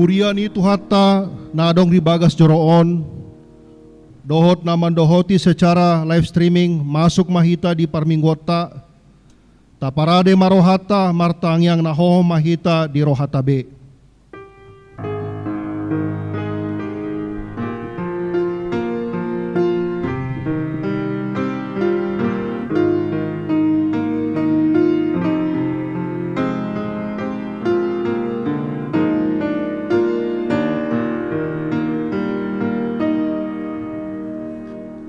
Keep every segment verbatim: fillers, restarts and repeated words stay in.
Huria ni Tuhanta na adong di bagas joro on, dohot na mandohoti secara live streaming, masuk ma hita di parmingguonta. Taparade ma rohanta, martangiang na hohom ma hita di rohanta be.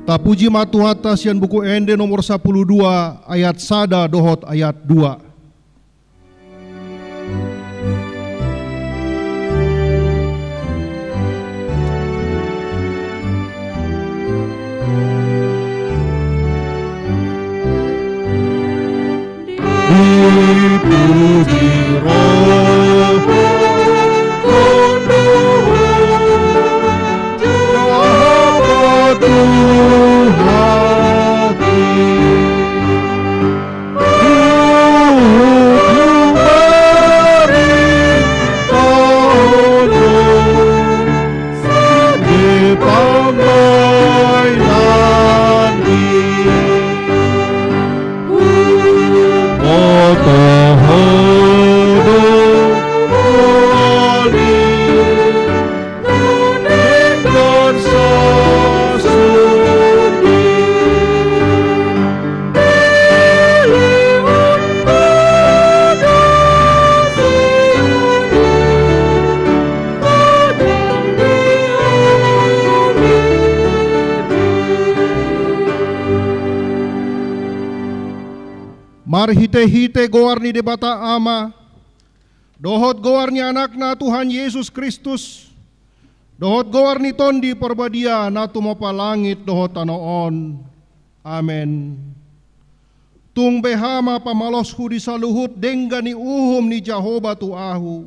Tapuji ma Tuhanta sian Buku Ende nomor sampulu dua ayat sada dohot ayat dua. Dipuji roha Tuhan, Tuhan. Marhitehite goar ni Debata Ama, dohot goar ni Anakna Tuhan Jesus Kristus, dohot goar ni Tondi Parbadia na tumompa langit dohot tano on. Amen. Tung beha ma pamaloshu di saluhut denggan ni uhum ni Jahowa tu ahu.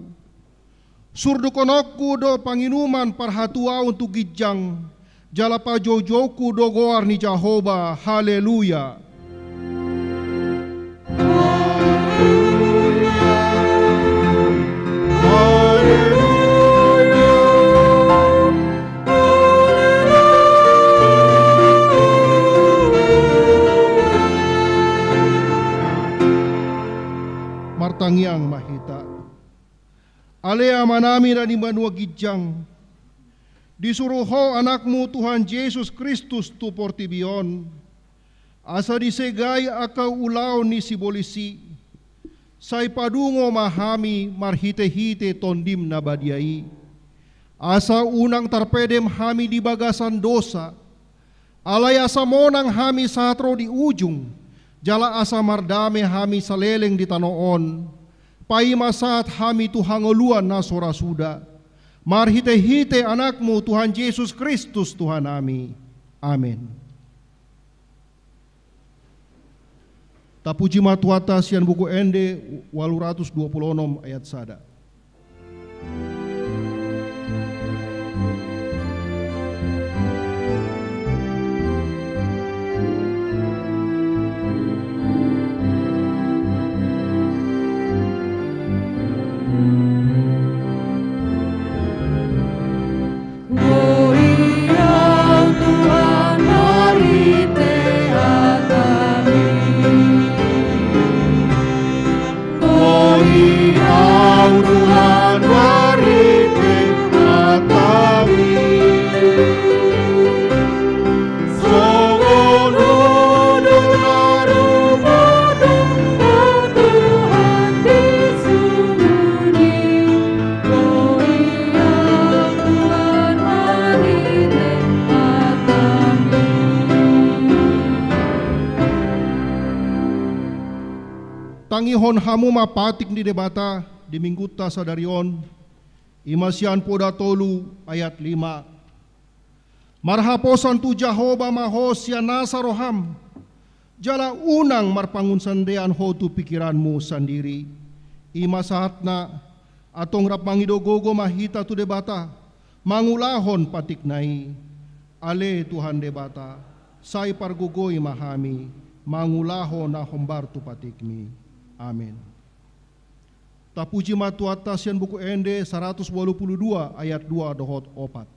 Surdukononku do panginuman parhatuaon tu ginjang, jala pajoujoonku do goar ni Jahowa. Haleluya. Martangiang ma hita. Ale Amanami na di banua ginjang, disuru Ho Anakmu Tuhan Jesus Kristus tu portibi on, asa disegai angka ulaon ni sibolis i, sai padungo ma hami marhitehite Tondim na badia i, asa unang tarpedem hami di bagasan dosa, alai asa monang hami sahat ro di ujung, jala asa mardame hami saleleng di tano on, paima sahat hami tu hangoluan na so ra suda, marhitehite Anakmu Tuhan Jesus Kristus Tuhanami. Amen. Tapuji ma Tuhanta sian Buku Ende ualu ratus dua pulu onom ayat sada. Tangihon hamu ma patik ni Debata di Minggunta sadari on, i ma sian Poda tolu ayat lima. Marhaposan tu Jahowa ma ho sian nasa roham, jala unang marpangunsandean ho tu pikiranmu sandiri. I ma sahatna, antong rap mangido gogo ma hita tu Debata, mangulahon patikna i. Ale Tuhan Debata, sai pargogoi ma hami, mangulahon na hombar tu patikmi. Amen. Tapuji ma Tuhanta sian Buku Ende saratus ualu pulu dua ayat dua dohot opat.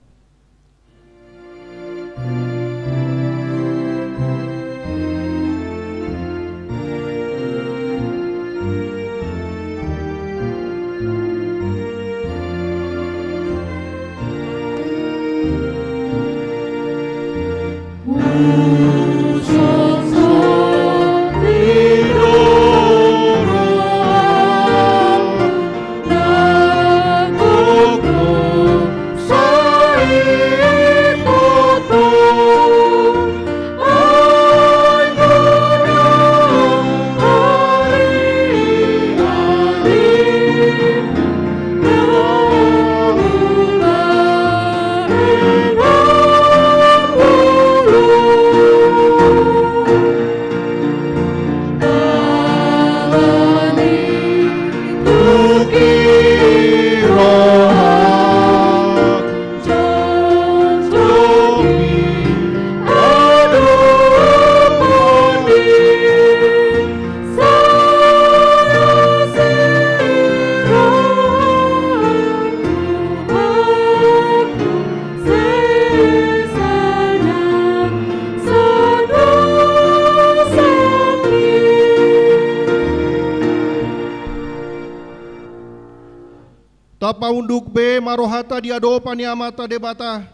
Tapaunduk be ma rohanta di adopan ni Amanta Debata.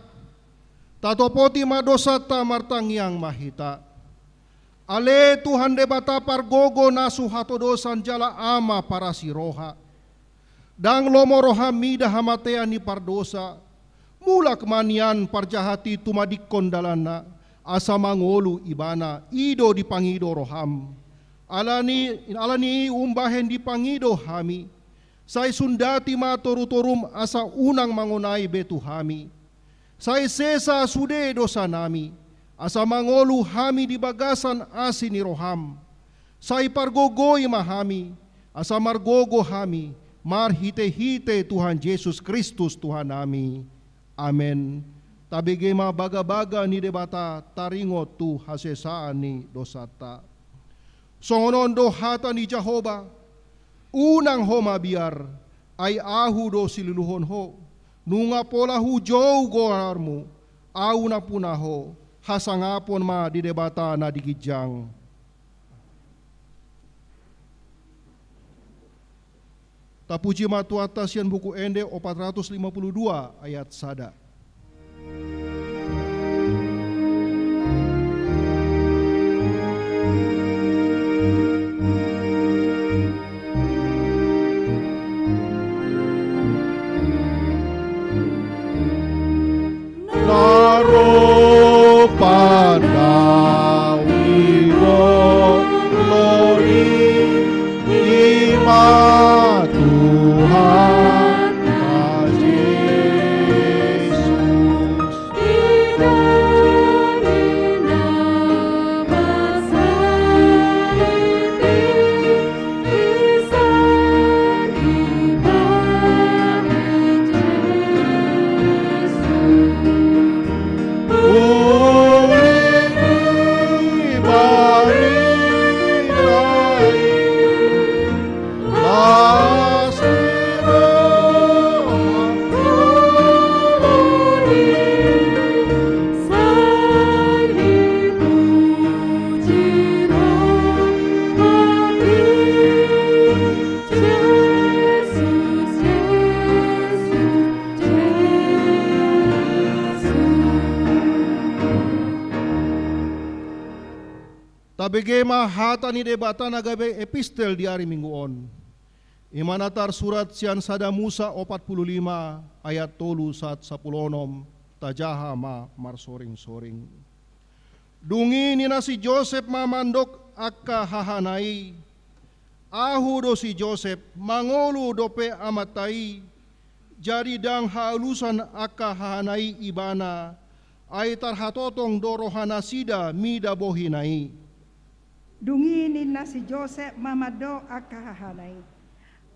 Tatopoti ma dosanta, martangiang ma hita. Ale Tuhan Debata pargogo na so hatodosan jala Ama parasi roha. Ndang lomo roham mida hamatean ni pardosa. Mulak ma nian parjahat i tumadingkon dalanna, asa mangolu ibana, i do dipangido roham. Alani, alani i umbahen dipangido hami, sai sundati ma torutorum asa unang mangonai be tu hami. Sai sesa sude dosanami, asa mangolu hami di bagasan asi ni roham. Sai pargogoi ma hami, asa margogo hami, marhitehite Tuhan Jesus Kristus Tuhannami. Amen. Tabege ma bagabaga ni Debata taringot tu hasesaan ni dosanta. Songon on do hata ni Jahowa: Unang ho mabiar, ai Ahu do siluluhon ho. Nunga pola hujou goarmu, Ahu nampuna ho. Hasangapon ma di Debata na di ginjang. Tapuji ma Tuhanta sian Buku Ende opat ratus lima pulu dua ayat sada. Na ro pandawi ngoloi, i ma Tuhanta Jesus. Tabege ma hata ni Debata na gabe epistel di ari Minggu on. I ma na tarsurat sian sada Musa opat pulu lima ayat tolu sahat sampulu onom, tajaha ma marsoringsoring. Dung i ninna si Josep ma mandok angka hahana i: Ahu do si Josep, mangolu dope amanta i. Jadi ndang haalusan angka hahana i ibana, ai tarhatotong do rohanasida mida bohina i. Dung i ninna si Josep ma mandok angka hahana i: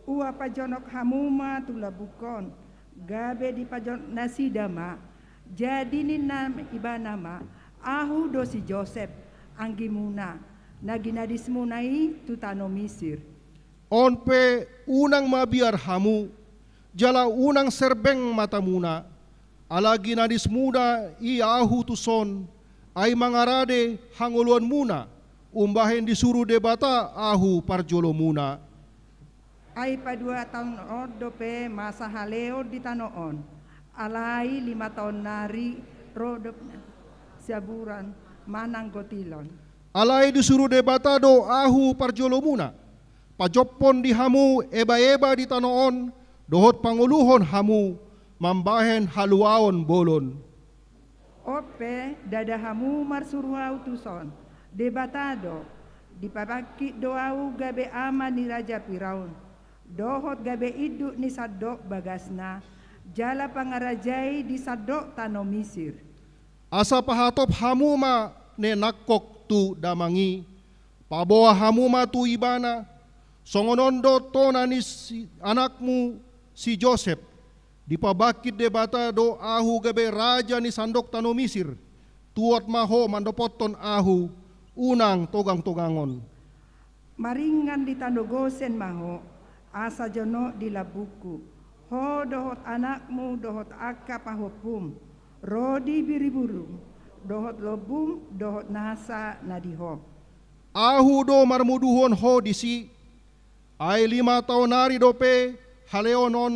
Ua pajonok hamu ma tu lambungkon, gabe dipajonok nasida ma. Jadi ninna ibana ma: Ahu do si Josep, anggimuna, na ginadismuna i tu tano Misir. On pe unang mabiar hamu, jala unang serbeng matamuna, ala ginanismuna i ahu tuson, ai mangarade hangoluanmuna, umbahen disuru Debata ahu parjolomuna. Ai paduahon dope masa haleon di tano on, alai lima taon nari ro dope siaburan manang gotilon. Alai disuru Debata do ahu parjolomuna, pajophon di hamu ebaeba di tano on, dohot pangoluhon hamu mambahen haluaon bolon. On pe, ndada hamu marsuru ahu tuson, Debata do, dipabangkit do ahu gabe ama ni Raja Piraun, dohot gabe induk ni sandok bagasna, jala pangarajai di sandok tano Misir. Asa pahatop hamu ma ne nangkok tu damang i, paboa hamu ma tu ibana, songon on do tona ni si anakmu si Josep, dipabangkit Debata do ahu gabe raja ni sandok tano Misir, tuat ma ho mandopothon ahu, unang togang-togangon. Maringan di tano Gosen ma ho, asa jonok di lambungku, ho dohot anakmu dohot angka pahompum, ro di biriburum, dohot lombum, dohot nasa na di ho. Ahu do marmuduhon ho disi, ai lima taon nari dope haleon on,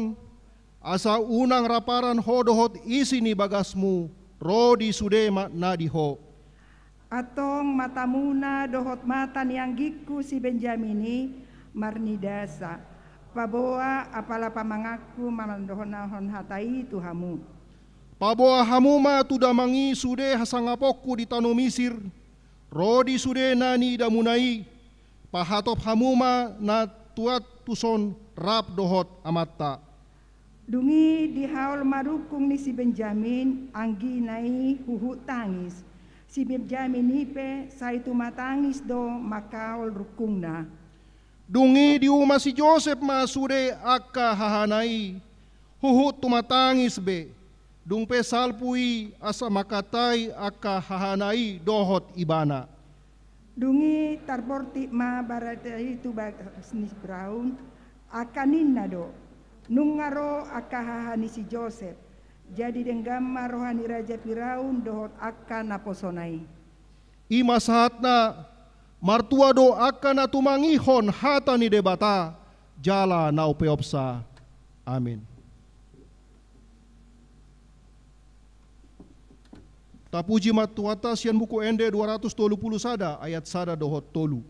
asa unang raparan ho dohot isi ni bagasmu, ro di sude ma na di ho. Antong matamuna dohot mata ni anggingku si Benjamin i marnidasa, paboa apala pamanganku mandohonahon hata i tu hamu. Paboa hamu ma tu damang i sude hasangaponku di tano Misir, ro di sude na niidamuna i, pahatop hamu ma na tuat tuson rap dohot amanta. Dung i dihaol ma rungkung ni si Benjamin, anggina i huhut tangis. Si Benjamin i pe sai tumatangis do mangkaol rungkungna. Dung i diuma si Josep ma sude angka hahana i, huhut tumatangis be, dung pe salpu i asa mangkatai angka hahana i dohot ibana. Dung i tarbortik ma barita i tu bagas ni Piraun, angka ninna do, nunga ro angka haha ni si Josep. Jadi denggan ma roha ni Raja Piraun dohot angka naposona i. I ma sahatna, martua do angka na tumangihon hata ni Debata, jala na umpeopsa. Amin. Tapuji ma Tuhanta sian Buku Ende dua ratus tolu pulu sada ayat sada dohot tolu.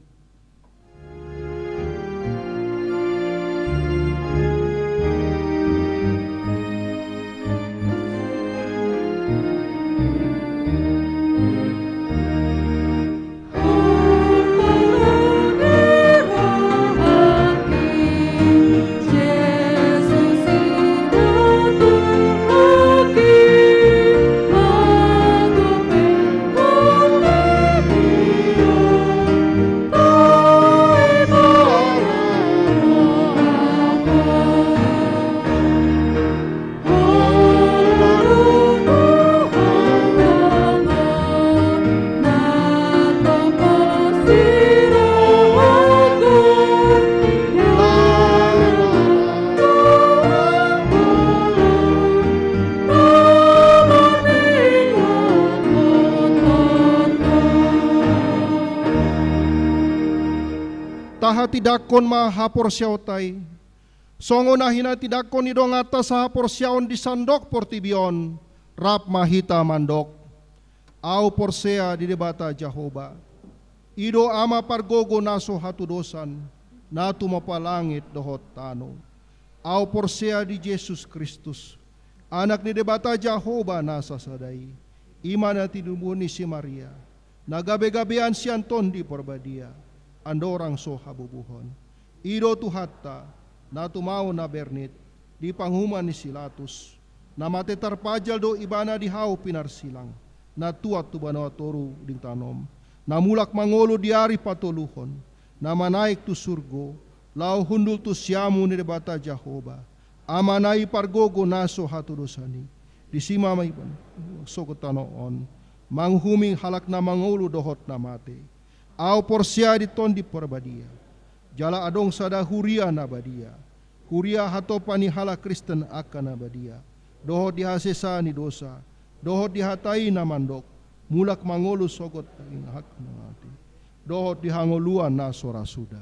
Tahatindangkon ma haporseaonta i. Songon na hinatindangkon ni donganta sahaporseaon di sandok portibi on, rap ma hita mandok: Ahu porsea di Debata Jahowa. I do Ama pargogo na so hatudosan, na tumompa langit dohot tano. Ahu porsea di Jesus Kristus, Anak ni Debata Jahowa na sasada i. I ma na tinubuhon ni si Maria, na gabegabean sian Tondi Parbadia, andorang so habubuhon. I do Tuhanta, na tumaon na bernit, di panguhuman ni si Latus, na mate tarpajal do Ibana di hau pinarsilang, na tuat tu banua toru ditanom, na mulak mangolu di ari patoluhon, na manaek tu surgo, laho hundul tu siamun ni Debata Jahowa, Amana i pargogo na so hatudosan i. Disi ma Ibana sogot tano on, manguhumi halak na mangolu dohot na mate. Ahu porsea di Tondi Parbadia, Jala adong sada huria na badia, huria hatopan ni halak Kristen angka na badia, dohot di hasesaan ni dosa, dohot di hata i na mandok, mulak mangolu sogot daging angka na mate, dohot di hangoluan na so ra suda.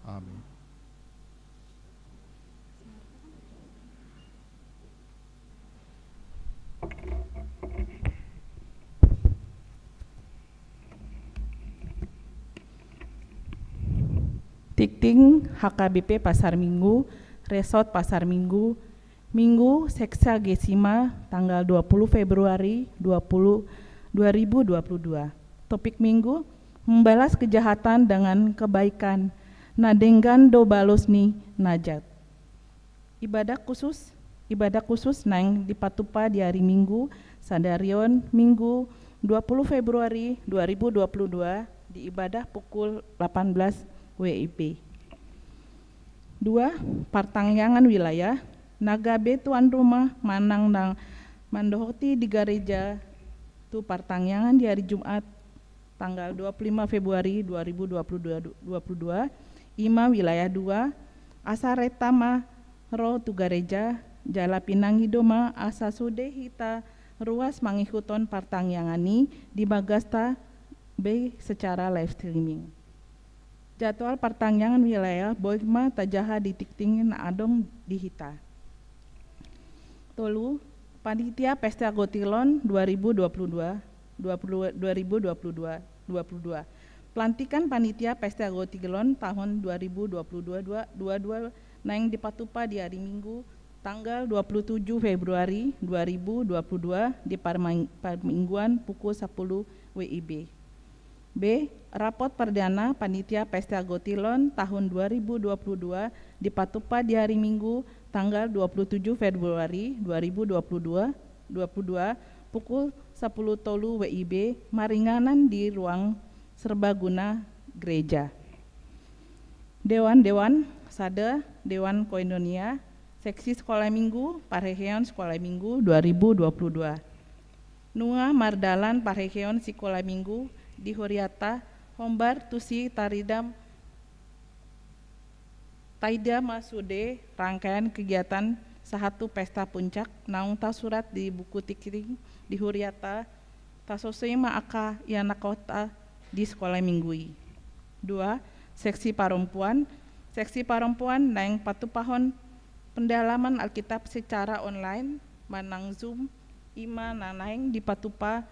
Amin. Tingting H K B P Pasar Minggu, Resort Pasar Minggu, Minggu Sexagesima, tanggal dua puluh Februari dua puluh, dua ribu dua puluh dua. Topik Minggu, membalas kejahatan dengan kebaikan, na denggan do balos ni na jat. Ibadah khusus, ibadah khusus naeng dipatupa di ari Minggu sadarion, Minggu dua puluh Februari dua ribu dua puluh dua, di ibadah pukul delapan belas W I B. Dua, partangiangan wilayah, na gabe tuan rumah manang na mandohoti di gareja tu partangiangan di ari Jumat, tanggal dua puluh lima Februari dua ribu dua puluh dua, dua puluh dua, i ma wilayah dua, asa reta ma ro tu gareja, jala pinangido ma asa sude hita ruas mangihuthon partangiangan i di bagasta be secara live streaming. Jadwal partangiangan wilayah boi ma tajaha di tingting na adong di hita. Tolu, Panitia Pesta Gotilon dua ribu dua puluh dua, dua puluh, dua ribu dua puluh dua, dua puluh dua. Pelantikan Panitia Pesta Gotilon tahun dua ribu dua puluh dua, dua, dua dua naeng dipatupa di ari Minggu, tanggal dua puluh tujuh Februari dua ribu dua puluh dua, di parming-, parmingguan pukul sepuluh W I B. B, rapot perdana Panitia Pesta Gotilon tahun dua ribu dua puluh dua dipatupa di hari Minggu, tanggal dua puluh tujuh Februari dua ribu dua puluh dua, dua puluh dua, pukul sepuluh tolu W I B, maringanan di ruang serbaguna gereja. Dewan-dewan, sada, Dewan Koinonia, Seksi Sekolah Minggu, Parheheon Sekolah Minggu dua ribu dua puluh dua. Nunga mardalan parheheon Sikola Minggu di huriata, hombar tusi taida, taida ma sude rangkaian kegiatan sahat tu pesta puncak naung tasurat di buku tingting di huriata, tasosoi ma angka ianakhonta di Sikola Minggu i. Dua, Seksi Parompuan. Seksi Parompuan naeng patupahon pendalaman Alkitab secara online manang Zoom, i ma na naeng dipatupa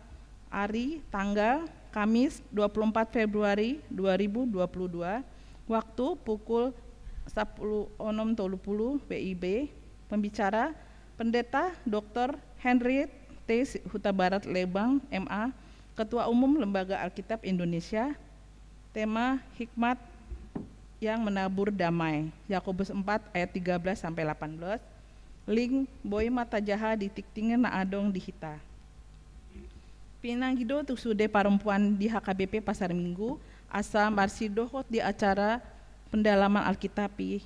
ari, tanggal, Kamis, dua puluh empat Februari dua ribu dua puluh dua, waktu pukul sepuluh, onom tolu puluh W I B. Pembicara, Pendeta Doktor Henry T Hutabarat Lebang, M A, Ketua Umum Lembaga Alkitab Indonesia. Tema, Hikmat yang Menabur Damai, Yakobus empat ayat tiga belas sampai delapan belas. Link boi ma tajaha di tingting na adong di hita. Pinangido tu sude parompuan di H K B P Pasar Minggu, asa marsidohot di acara pendalaman Alkitab i,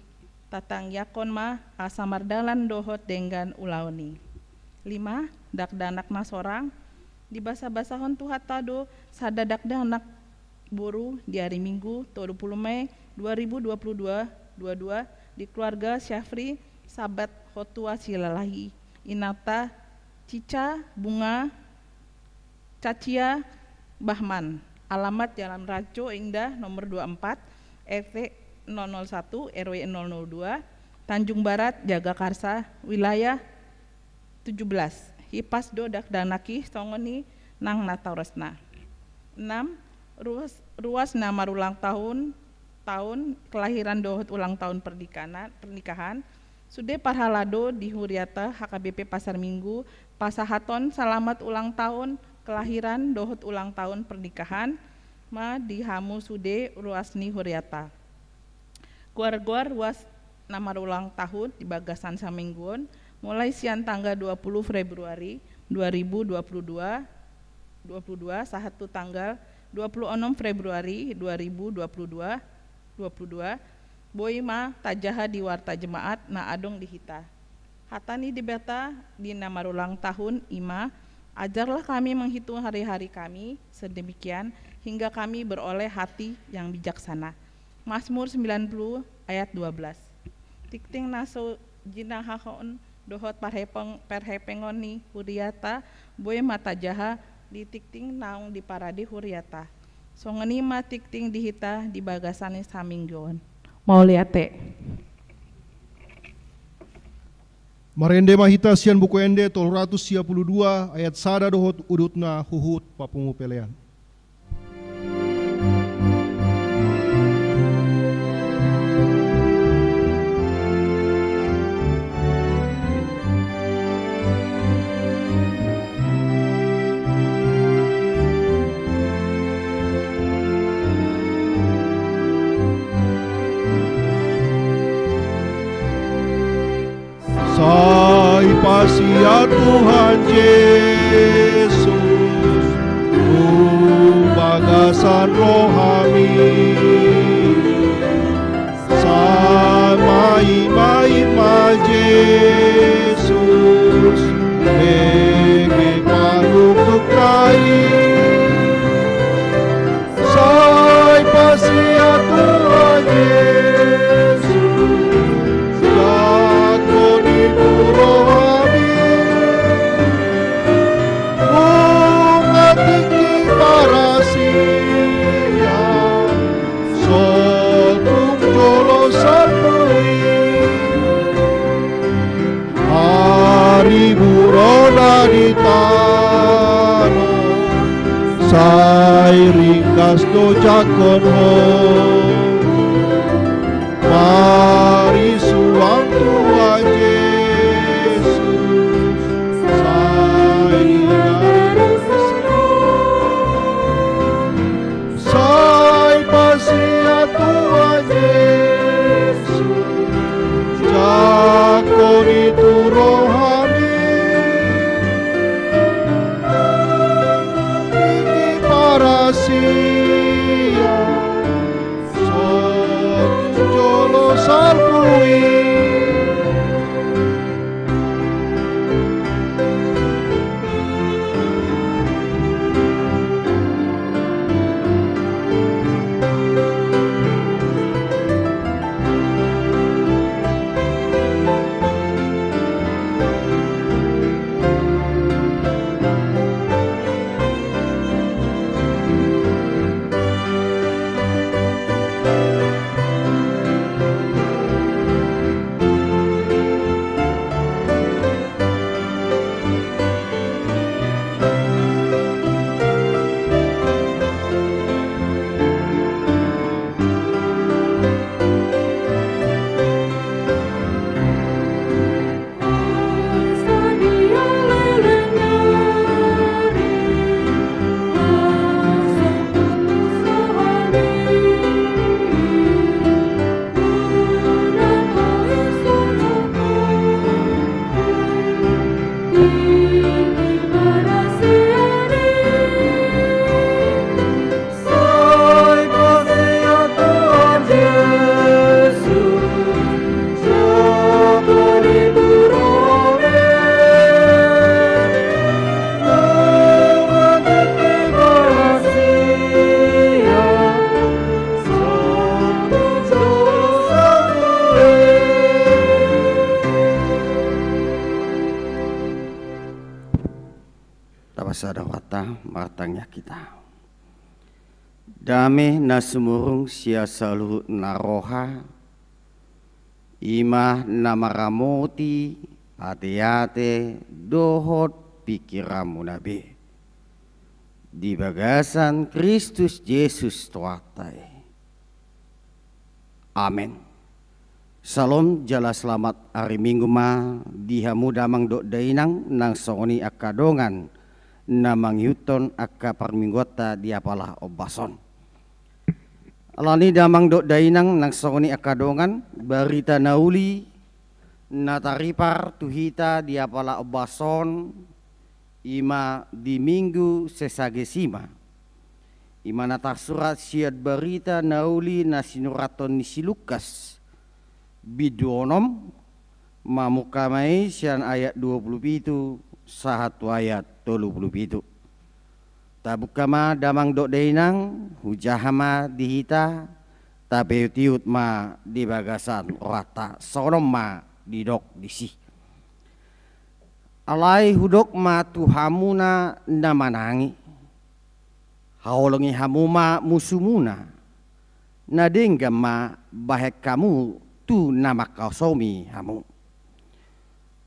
tatangiangkon ma asa mardalan dohot denggan ulaon i. Lima, dakdanak na sorang. Dibasabasahon Tuhanta do sada dakdanak boru di ari Minggu, tolu puluh Mei dua ribu dua puluh dua, dua dua, di keluarga Syafri Sabat Hotua Silalahi, inanta Cica Bunga Cacia Bahman, alamat Jalan Ranco Indah nomor dua empat, R T nol nol satu, R W nol nol dua, Tanjung Barat, Jagakarsa, wilayah tujuh belas. Hipas do dakdanak i songon i nang na torosna. Enam, ruas, ruas na marulang tahun, tahun kelahiran dohot ulang tahun pernikahan, pernikahan. Sude parhalado di huriata H K B P Pasar Minggu pasahathon salamat ulang tahun kelahiran dohot ulang tahun pernikahan ma di hamu sude ruas ni huriata. Goar-goar ruas na marulang tahun di bagasan saminggu on, mulai sian tanggal dua puluh Februari dua ribu dua puluh dua, dua puluh dua, sahat tu tanggal dua puluh onom Februari dua ribu dua puluh dua, dua puluh dua, boi ma tajaha di warta jemaat na adong di hita. Hata ni Debata di na marulang tahun i ma, ajarlah kami menghitung hari-hari kami, sedemikian hingga kami beroleh hati yang bijaksana. Mazmur sembilan puluh ayat dua belas. Tingting na so jinahahon dohot parhepeng-, parhepengon ni huriata, boi ma tajaha di tingting naung diparade huriata. Songon i ma tingting di hita di bagasan ni saminggu on. Mauliate. Marende ma hita sian Buku Ende tolu ratus sia puluh dua ayat sada dohot udutna huhut papungu pelean. Sai pasia Tuhan Jesus tu bagasan rohami. Sai maima-ima Jesus, bege panuktuk nai. Sai pasia Tuhan Jesus, jangkon i tu rohami. Nunga tingki parasian, sotung jolo salpu i. Hariburona di tano, sai ringgas do jangkon ho. Marisuang Tuhan Jesus, sai ringgas. Sai pasia Tuhan Jesus, jangkon i tu rohami. Tingki parasian, sotung jolo salpu i. Tapasada rohanta, martangiang hita. Dame na sumurung sian saluhut na roha, i ma na maramoti ateate dohot pingkiranmuna be. Di bagasan Kristus Jesus Tuhanta i. Amen. Syalom, jala selamat ari Minggu ma di hamu damang dohot dainang nang songon i angka dongan na mangihuthon angka parmingguanta di apala ombas on. Alani damang dohot dainang nang songon i angka dongan, barita na uli na taripar tu hita di apala ombas on, i ma di Minggu Sexagesima. I ma na tarsurat sian barita na uli na sinurathon ni si Lukas, bindu onom, mamungka ma i sian ayat dua puluh pitu sahat tu ayat tolu puluh pitu. Tabungka ma damang dohot dainang, hujaha ma di hita Tapiutiut ma di bagasan rohanta, songon on ma didok disi. Alai hudok ma tu hamuna na manang i, haholongi hamu ma musumuna, na denggan ma bahen hamu tu na mangkasomi hamu.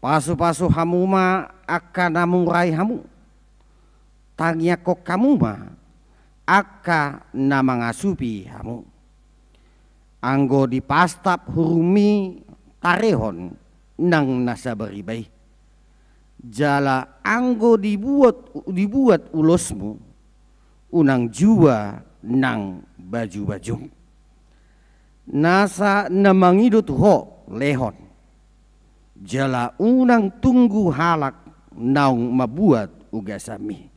Pasupasu hamu ma angka na murai hamu, tangiangkon hamu ma angka na mangasupi hamu. Anggo dipastap hurummi, tarehon nang na sabar iba i. Jala anggo dibuat, dibuat ulosmu, unang jua nang bajubajum. Nasa na mangido tu ho, lehon. Jala unang tunggu halak naung mambuat ugasanmi.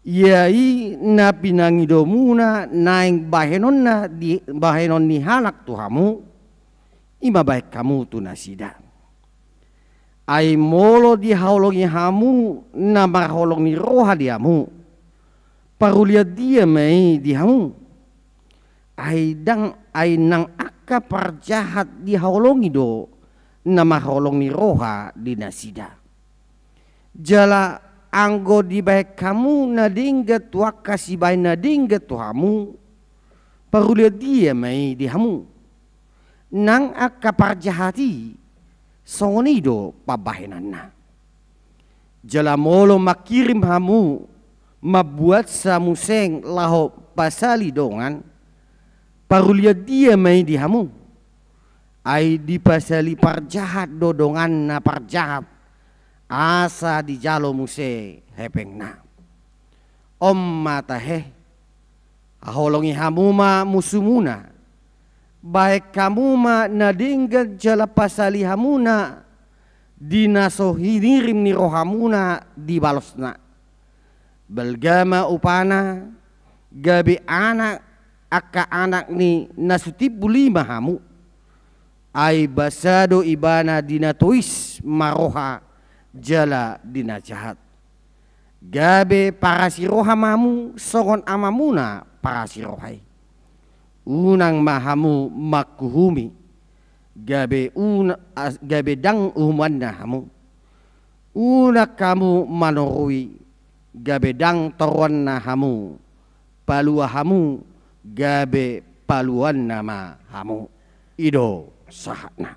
Ia i na pinangidomuna naeng bahenonna di, bahenon ni halak tu hamu, i ma bahen hamu tu nasida. Ai molo dihaholongi hamu na marholong ni roha di hamu, parulian dia ma i di hamu? Ai ndang, ai nang angka parjahat dihaholongi do na marholong ni roha di nasida. Jala anggo dibahen hamu na denggan tu angka sibahen na denggan tu hamu, parulian dia ma i di hamu? Nang angka parjahat i songon i do pambahenanna. Jala molo mangkirim hamu mambuatsa muse laho pasali dongan, parulian dia ma i di hamu? Ai dipasali parjahat do donganna parjahat, asa dijalo muse hepengna. On ma tahe, haholongi hamu ma musumuna, bahen hamu ma na denggan jala pasali hamuna di na so hinirim ni rohamuna di balosna. Balga ma upana, gabe anak angka anak ni na so timbul i ma hamu. Ai basa do ibana di na tois maroha jala di na jahat. Gabe parasi roha ma hamu songon amamuna parasi roha i. Unang ma hamu manghuhumi, gabe una-, as-, gabe ndang uhumanna hamu. Unang hamu manorui, gabe ndang toruanna hamu. Palua hamu, gabe paluanna ma hamu. I do sahatna.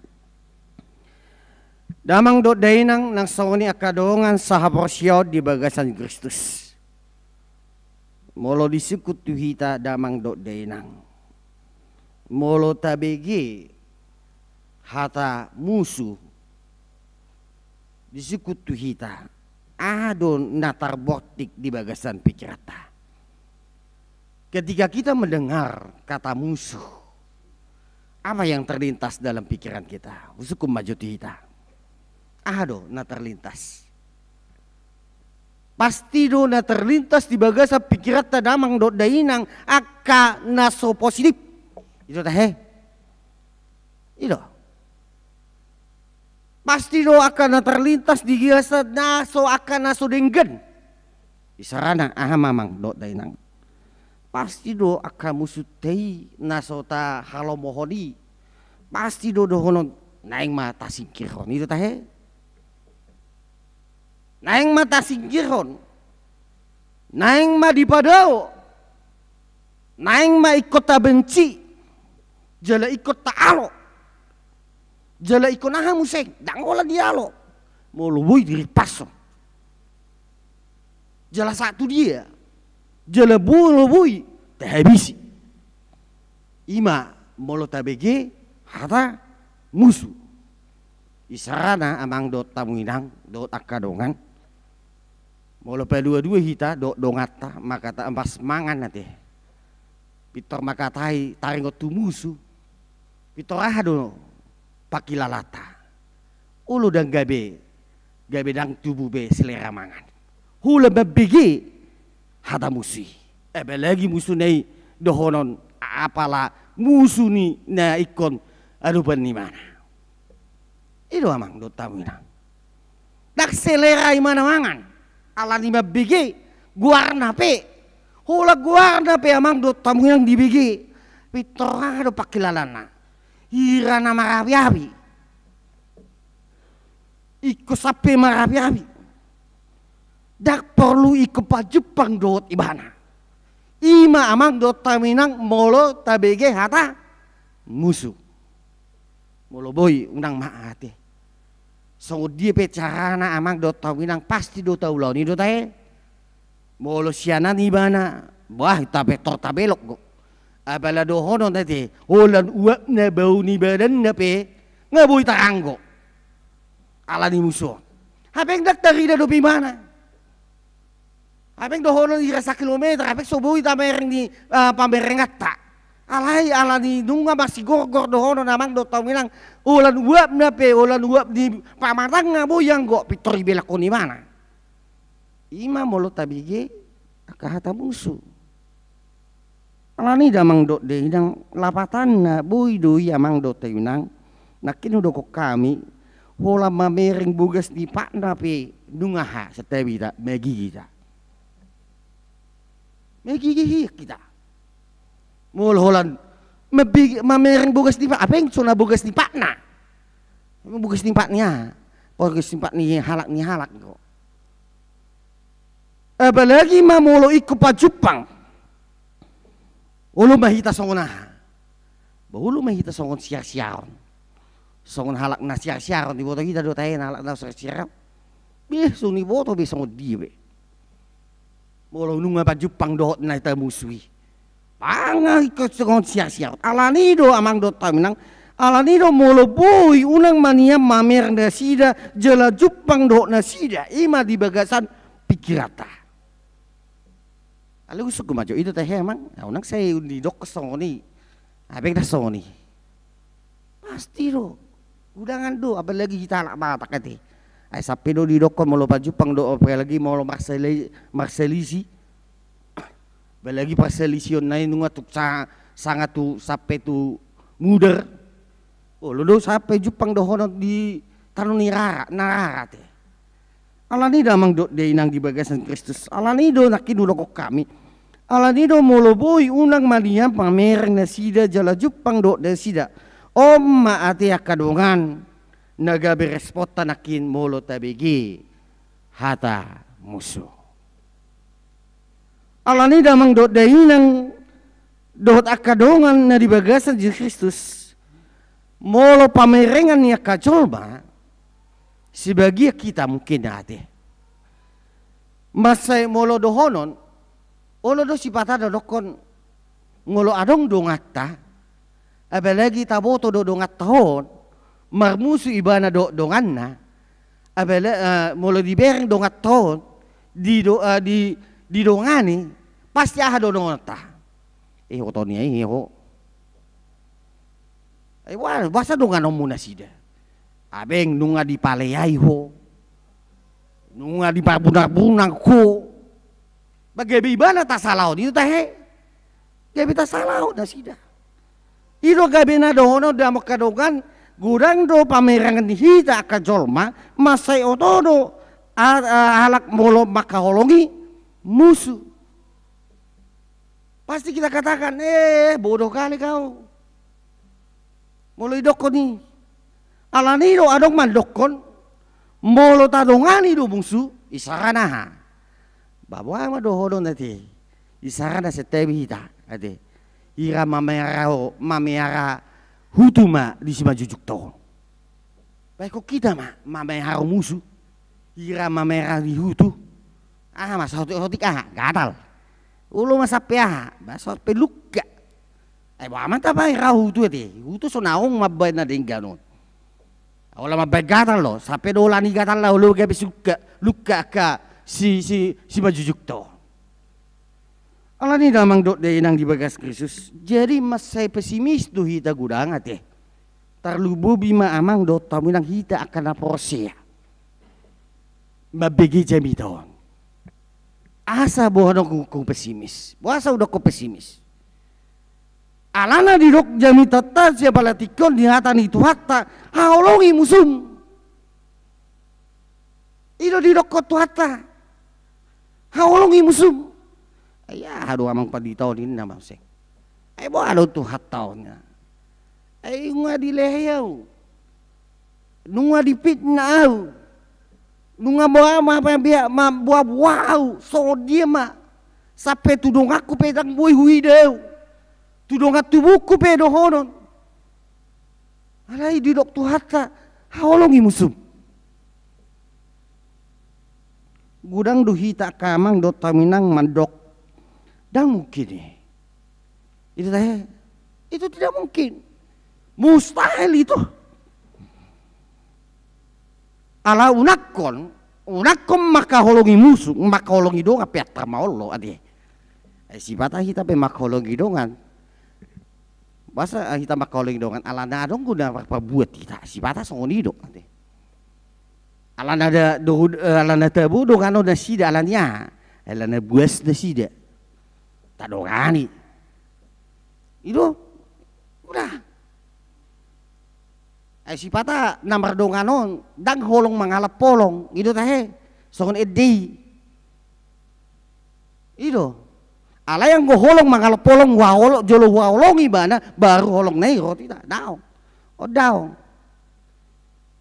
Damang dohot dainang nang songon i angka dongan sahaporseaon di bagasan Kristus. Molo disungkun tu hita damang dohot dainang, molo tabege hata musu, disungkun tu hita, aha do na tarbortik di bagasan pikiranta? Ketika kita mendengar kata musuh, apa yang terlintas dalam pikiran kita? Husungkun ma jo tu hita. Aha do na terlintas? Pasti do na terlintas di bagasan pikiranta damang dohot dainang angka na so positif. I do tahe. I do. Pasti do angka na terlintas di bagasan na so, angka na so denggan. Isarana aha ma amang dohot dainang? Pasti do angka musunta i na so tahalomohon i, pasti do dohonon naeng ma tasingkirhon, i do tahe. Naeng ma tasingkirhon. Naeng ma dipadao. Naeng ma ingkon tabenci. Jala ingkon taalo. Jala ingkon aha muse, ndang holan dialo. Molo boi dirimpashon. Jala sahat tu dia. Jala molo boi tahabisi. I ma molo tabege hata musu. Isarana amang dohot hamu inang dohot angka dongan. Molo paduadua hita dohot donganta, mangkata-, pas mangan ate. Pintor mangkatai taringot tu musu. Pintor aha do pangkilalanta? Olo ndang gabe, gabe ndang tubu be selera mangan. Holan mambege hata musu i. Apalagi musu na i dohonon apala musu ni na ingkon adopan ni imana. I do amang dohot hamu inang. Ndang selera imana mangan. Alani mambege, goarna pe. Holan goarna pe amang dohot hamu inang dibege. Pintor aha do pangkilalaanna? Hira na marabiabi. Ingkon sampe marabiabi. Ndang porlu ingkon pajumpang dohot ibana. I ma amang dohot hamu inang molo tabege hata musu. Molo boi unang ma ate. Songon dia pe carana amang dohot hamu inang pasti do taulahon i do tahe. Molo sianan ibana, bah, tapintor tabelok do. Apala dohonon ate, holan uapna bau ni badanna pe nga boi taranggo. Alani musu on. Hape ndang tarida dope ibana. Hape dohonon hira sakilometer, hape so boi tamereng ni, ah, pamerenganta. Alai alani nunga masigorgor dohonon amang dohot hamu inang, holan uapna pe, holan uap ni pamatang nga boi anggo pintor dibelok ibana. I ma molo tabege angka hata musu. Alani da amang dohot da inang, lapatanna boi do i amang dohot da inang. Nangkin hudokkon hami, holan mamereng bogas ni patna pe nunga aha, santabi hita, magigi hita. Magigi hian hita. Molo holan mabege, mamereng bogas ni pat, hape so na bogas ni patna. Bogas ni pat ni aha? Bogas ni pat ni halak ni halak do. Apalagi ma molo ingkon pajumpang. Olo ma hita songon aha? Ba olo ma hita songon siarsiaron. Songon halak na siarsiaron, diboto hita do tahe na halak na siarsiaron. Be, so niboto be songon dia be. Molo nunga pajumpang dohot na hita musu i. Panga ingkon songon siarsiaron. Alani do amang dohot hamu inang. Alani do molo boi unang ma nian mamereng nasida jala jumpang dohot nasida. I ma di bagasan pingkiranta. Alai usuk ma jo i do tahe amang. Unang sai didokkon songon i. Hape ndang songon i. Pasti do. Undangan do, apalagi hita halak Batak ate. Ai sampe do didokkon molo pajumpang do, apalagi molo marseli-, marselisih. Apalagi parselision na i nunga tu sa-, sanga tu sampe tu mudar. Olo do sampe jumpang dohonon di tano ni rara, na rara ate. Alani da amang dohot da inang di bagasan Kristus. Alani do nangkin hudokkon hami. Alani do molo boi unang ma nian mamereng nasida jala jumpang dohot nasida. On ma ate angka dongan na gabe responta nangkin molo tabege hata musu. Alani da amang dohot da inang dohot angka dongan na di bagasan Jesus Kristus. Molo pamerengan ni angka jolma, sebagian hita mungkin ate. Mansai molo dohonon, olo do sipata dohonon, molo adong donganta, apalagi taboto do donganta on, marmusu ibana dohot donganna, apala-, eh, molo dibereng donganta on, di do-, eh, di, didongani, pasti aha do donganta? Eh, ho toni ai, eh, ho. Ai boasa donganonmu nasida? Abeng nunga dipaleai ho. Nunga diparbunar-bunar ho. Ba gabe ibana tasalahon i do tahe. Gabe tasalahon nasida. I do gabe na dohonon da amang dohot dongan, godang do pamerengan ni hita angka jolma, mansai oto do a-, a-, halak molo mangkaholongi musu. Pasti kita katakan, "Eh, bodoh kali kau." Molo didokkon i. Alani do adong mandokkon, molo tadongani do musu, isarana aha? Ba boha ma dohonon ate. Isarana santabi hita, ate. Hira mameara, mameara hutu ma di simanjujungta on. Baen hita ma, mameara musu. Hira mameara di hutu. Aha ma sahotik-hotik aha? Gatal. Olo ma sampe aha? Ba sampe lungka. Ai boha ma tapameara hutu ate. Hutu so naung mambaen na denggan on. Olo mambaen gatal do. Sampe do holan i gatal na olo gabe si lungka. Lungka angka si, si, simanjujungta on. Alani da amang dohot da inang di bagas Kristus. Jadi mansai pesimis do hita godang ate. Tarlumobi ma amang dohot hamu inang hita angka na porsea. Mambege jamita on. Asa boha do hudok pesimis. Boasa hudok pesimis? Alana didok jamitanta sian palatihon di hata ni Tuhanta, haholongi musum. I do didokkon Tuhanta. Haholongi musum. Ai aha do amang pandita on ninna ma muse. Ai boha do Tuhanta on? Ai nunga dilehei ahu, nunga dipitnah ahu, nunga boha ma, ma, ma, boha-boha ahu, songon dia ma, sampe tu donganku pe ndang boi huida ahu, tu dongan tubuku pe dohonon. Alai didok Tuhanta, haholongi musum. Godang do hita angka amang dohot hamu inang mandok, ndang mungkin i. Itu tahe, itu tidak mungkin. Mustahil itu. Ala unangkon, unangkon mangkaholongi musu, mangkaholongi dongan pe antar ma olo ate. Eh, sipata hita pe mangkaholongi dongan. Boasa hita mangkaholongi dongan? Alana adong do na parbuat hita, sipata songon i do ate. Alana da, do, eh, alana tabo dongan on nasida, alani aha? Alana buas nasida. Tadongani. I do. Udah. Ai sipata na mardongan on ndang holong mangalap holong, i do tahe, songon ende i. I do. Alai anggo holong mangalap holong, huhaholong, jolo huhaholongi ibana, baru holong na i ro tu hita. Daong. O daong.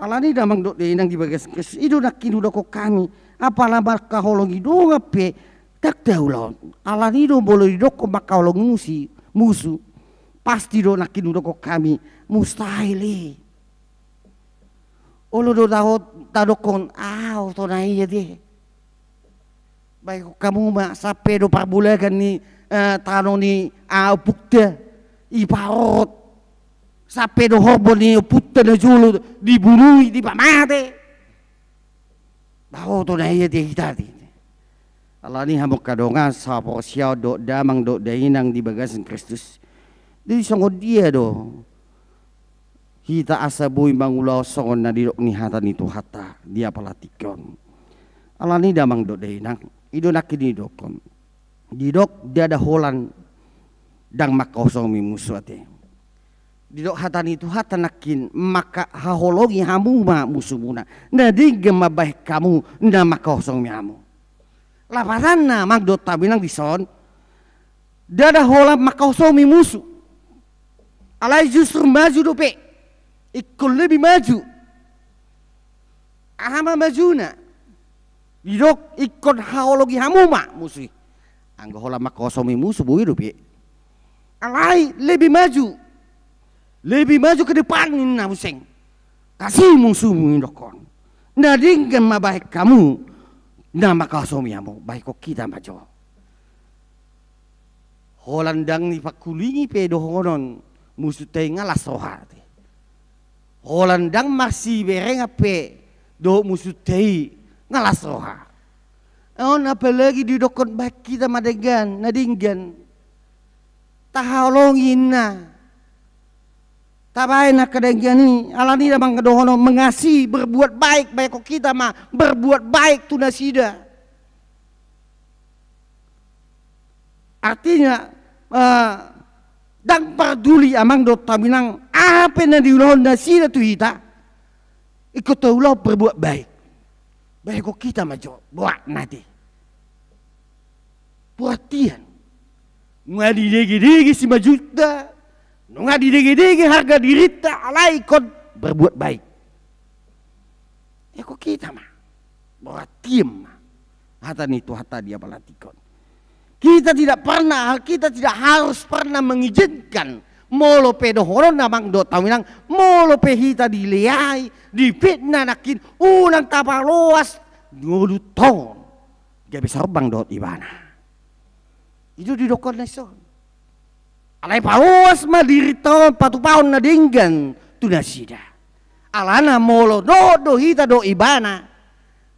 Alani damang dohot dainang di bagasan Kristus, i do nangkin hudokkon hami, apala mangkaholongi dongan pe ndang taulahon. Alani do molo didokkon mangkaholongi musi, musu, pasti do nangkin hudokkon hami, mustahil i. Olo do tadokkon, ah, oto na ia de. Baen hamu ma, sampe do parbolagan ni, eh, tano ni, ah, ompunta i parorot. Sampe do horbo ni ompunta na jolo dibunui, dipamate. Bah, oto na ia de hita de. Alani hamu angka dongan sahaporseaon dohot damang dohot dainang di bagasan Kristus. Jadi songon dia do hita asa boi mangulahon songon na didok ni hata ni Tuhanta di apala tingki on? Alani damang dohot dainang, i do nangkin didokkon. Didok, ndada holan ndang mangkahosongi musu ate. Didok hata ni Tuhanta nangkin, mangkahaholongi hamu ma musumuna, na denggan mambahen hamu na mangkahosongi hamu. Lapatanna amang dohot hamu inang dison, ndada holan mangkahosongi musu. Alai justru maju dope. Ingkon lebih maju. Aha ma majuna? Didok ingkon haholongi hamu ma musu i. Anggo holan mangkahosongi musu boi dope. Alai lebih maju. Lebih maju ke depan ninna muse. Kasi musumu, didokkon. Na denggan mambahen hamu na mangkahosongi hamu, bahen hita ma jo. Holan ndang dipangkulingi pe dohonon musunta i nga las roha ate. Holan ndang marsiberengan pe dohot musunta i nga las roha. On apalagi didokkon bahen hita ma denggan, na denggan. Tahaholongi inna. Tabahen angka denggan i, alani damang dohonon mengasihi, berbuat baik, bahen hita ma berbuat baik tu nasida. Artinya, eh, ndang parduli amang dohot hamu inang, aha pe na diulahon nasida tu hita, ingkon taulahon berbuat baik. Bahen hita ma jo, boha na ate. Perhatian. Nunga didegedege simajunta, nunga didegedege harga dirinta, alai ingkon berbuat baik. Bahen hita ma. Perhatian ma. Hata ni Tuhanta di apala tingki on. Kita tidak pernah, kita tidak harus pernah mengizinkan molo pe dohonon amang dohot hamu inang, molo pe hita dileai, difitnah nangkin, unang tapaloas ngolunta on gabe sorbang dohot ibana. I do didokkon na dison. Alai paloas ma dirinta on patupahon na denggan tu nasida. Alana molo dohot do hita dohot ibana,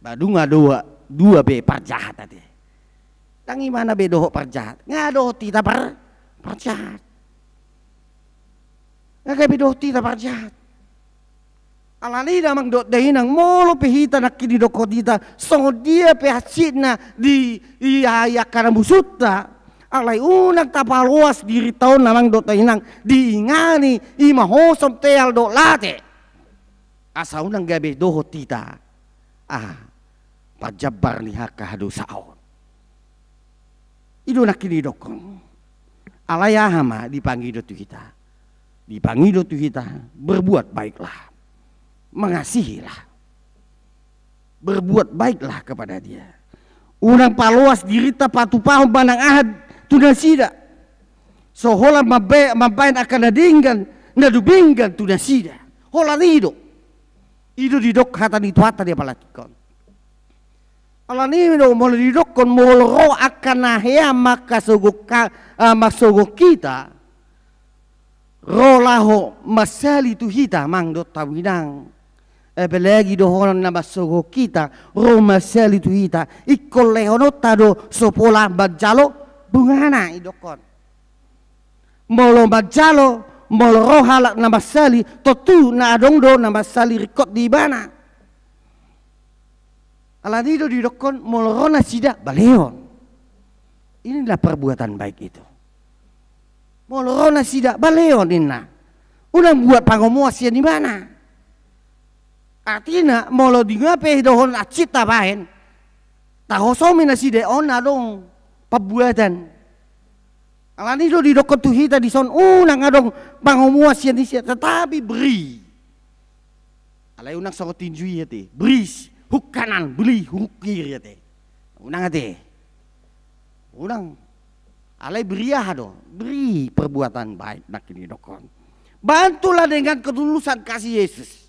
ba nunga dua, dua be parjahat ate. Ndang ibana be dohot parjahat, nga dohot hita par, parjahat. Nga gabe dohot hita parjahat. Alani damang dohot dainang, molo pe hita nangkin didokkon hita songon dia pe hansitna di, i, i angka na musunta, alai unang tapaloas dirinta on amang dohot dainang, diingani i ma hosom, teal dohot late. Asa unang gabe dohot hita, ah, parjambar ni angka hadosaon. I do nangkin didokkon. Alai aha ma dipangido tu hita? Dipangido tu hita, berbuat baiklah. Mengasihilah. Berbuat baiklah kepada dia. Unang paloas dirinta patupahon manang aha tu nasida. So holan mambaen angka na denggan, na dumenggan tu nasida. Holan i do. I do didok hata ni Tuhanta di apala tingki on. Alani do molo didokkon, molo ro angka na hea mangkasogot, mangkasogot hita, ro laho mansali tu hita, amang dohot inang. Apalagi dohonon na mangkasogot hita ro mansali tu hita, ingkon lehononta do so pola manjalo bungana, didokkon. Molo manjalo, molo ro halak na mansali, tontu na adong do na mansali ringkot di ibana. Alani do didokkon, molo ro nasida, balehon. Inilah perbuatan baik itu. Molo ro nasida, balehon ninna. Unang buat pangomoan sian ibana. Artina, molo di nga pe dohonon hansit tabaen, tahosomi nasida, on adong pambuatan. Alani do didokkon tu hita dison, unang adong pangomoan sian nasida, tetapi beri. Alai unang songon tinju i ate, beri hungkanan, beri hungkiri ate. Unang ate. Unang. Alai beri aha do? Beri perbuatan baik, nangkin didokkon. Bantulah dengan ketulusan kasih Yesus.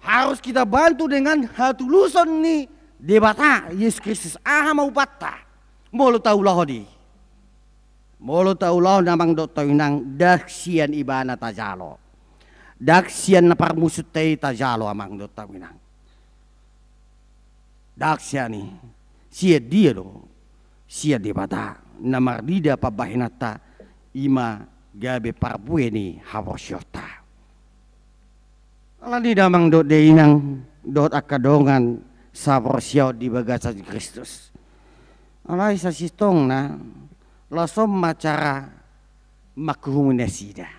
Harus kita bantu dengan hatuluson ni Debata, Yesus Kristus. Aha ma upanta? Molo taulahon i. Molo taulahon, amang dohot inang, ndang sian ibana tajalo. Ndang sian na parmusunta i tajalo, amang dohot inang. Ndang sian i. Sian dia do? Sian Debata na marnida pambahenanta, i ma gabe parbue ni haporseaonta. Alani, damang dohot dainang, dohot angka dongan saporseaon di bagasan Kristus. Alai sasintongna, laos on ma cara mangkuhumi nasida.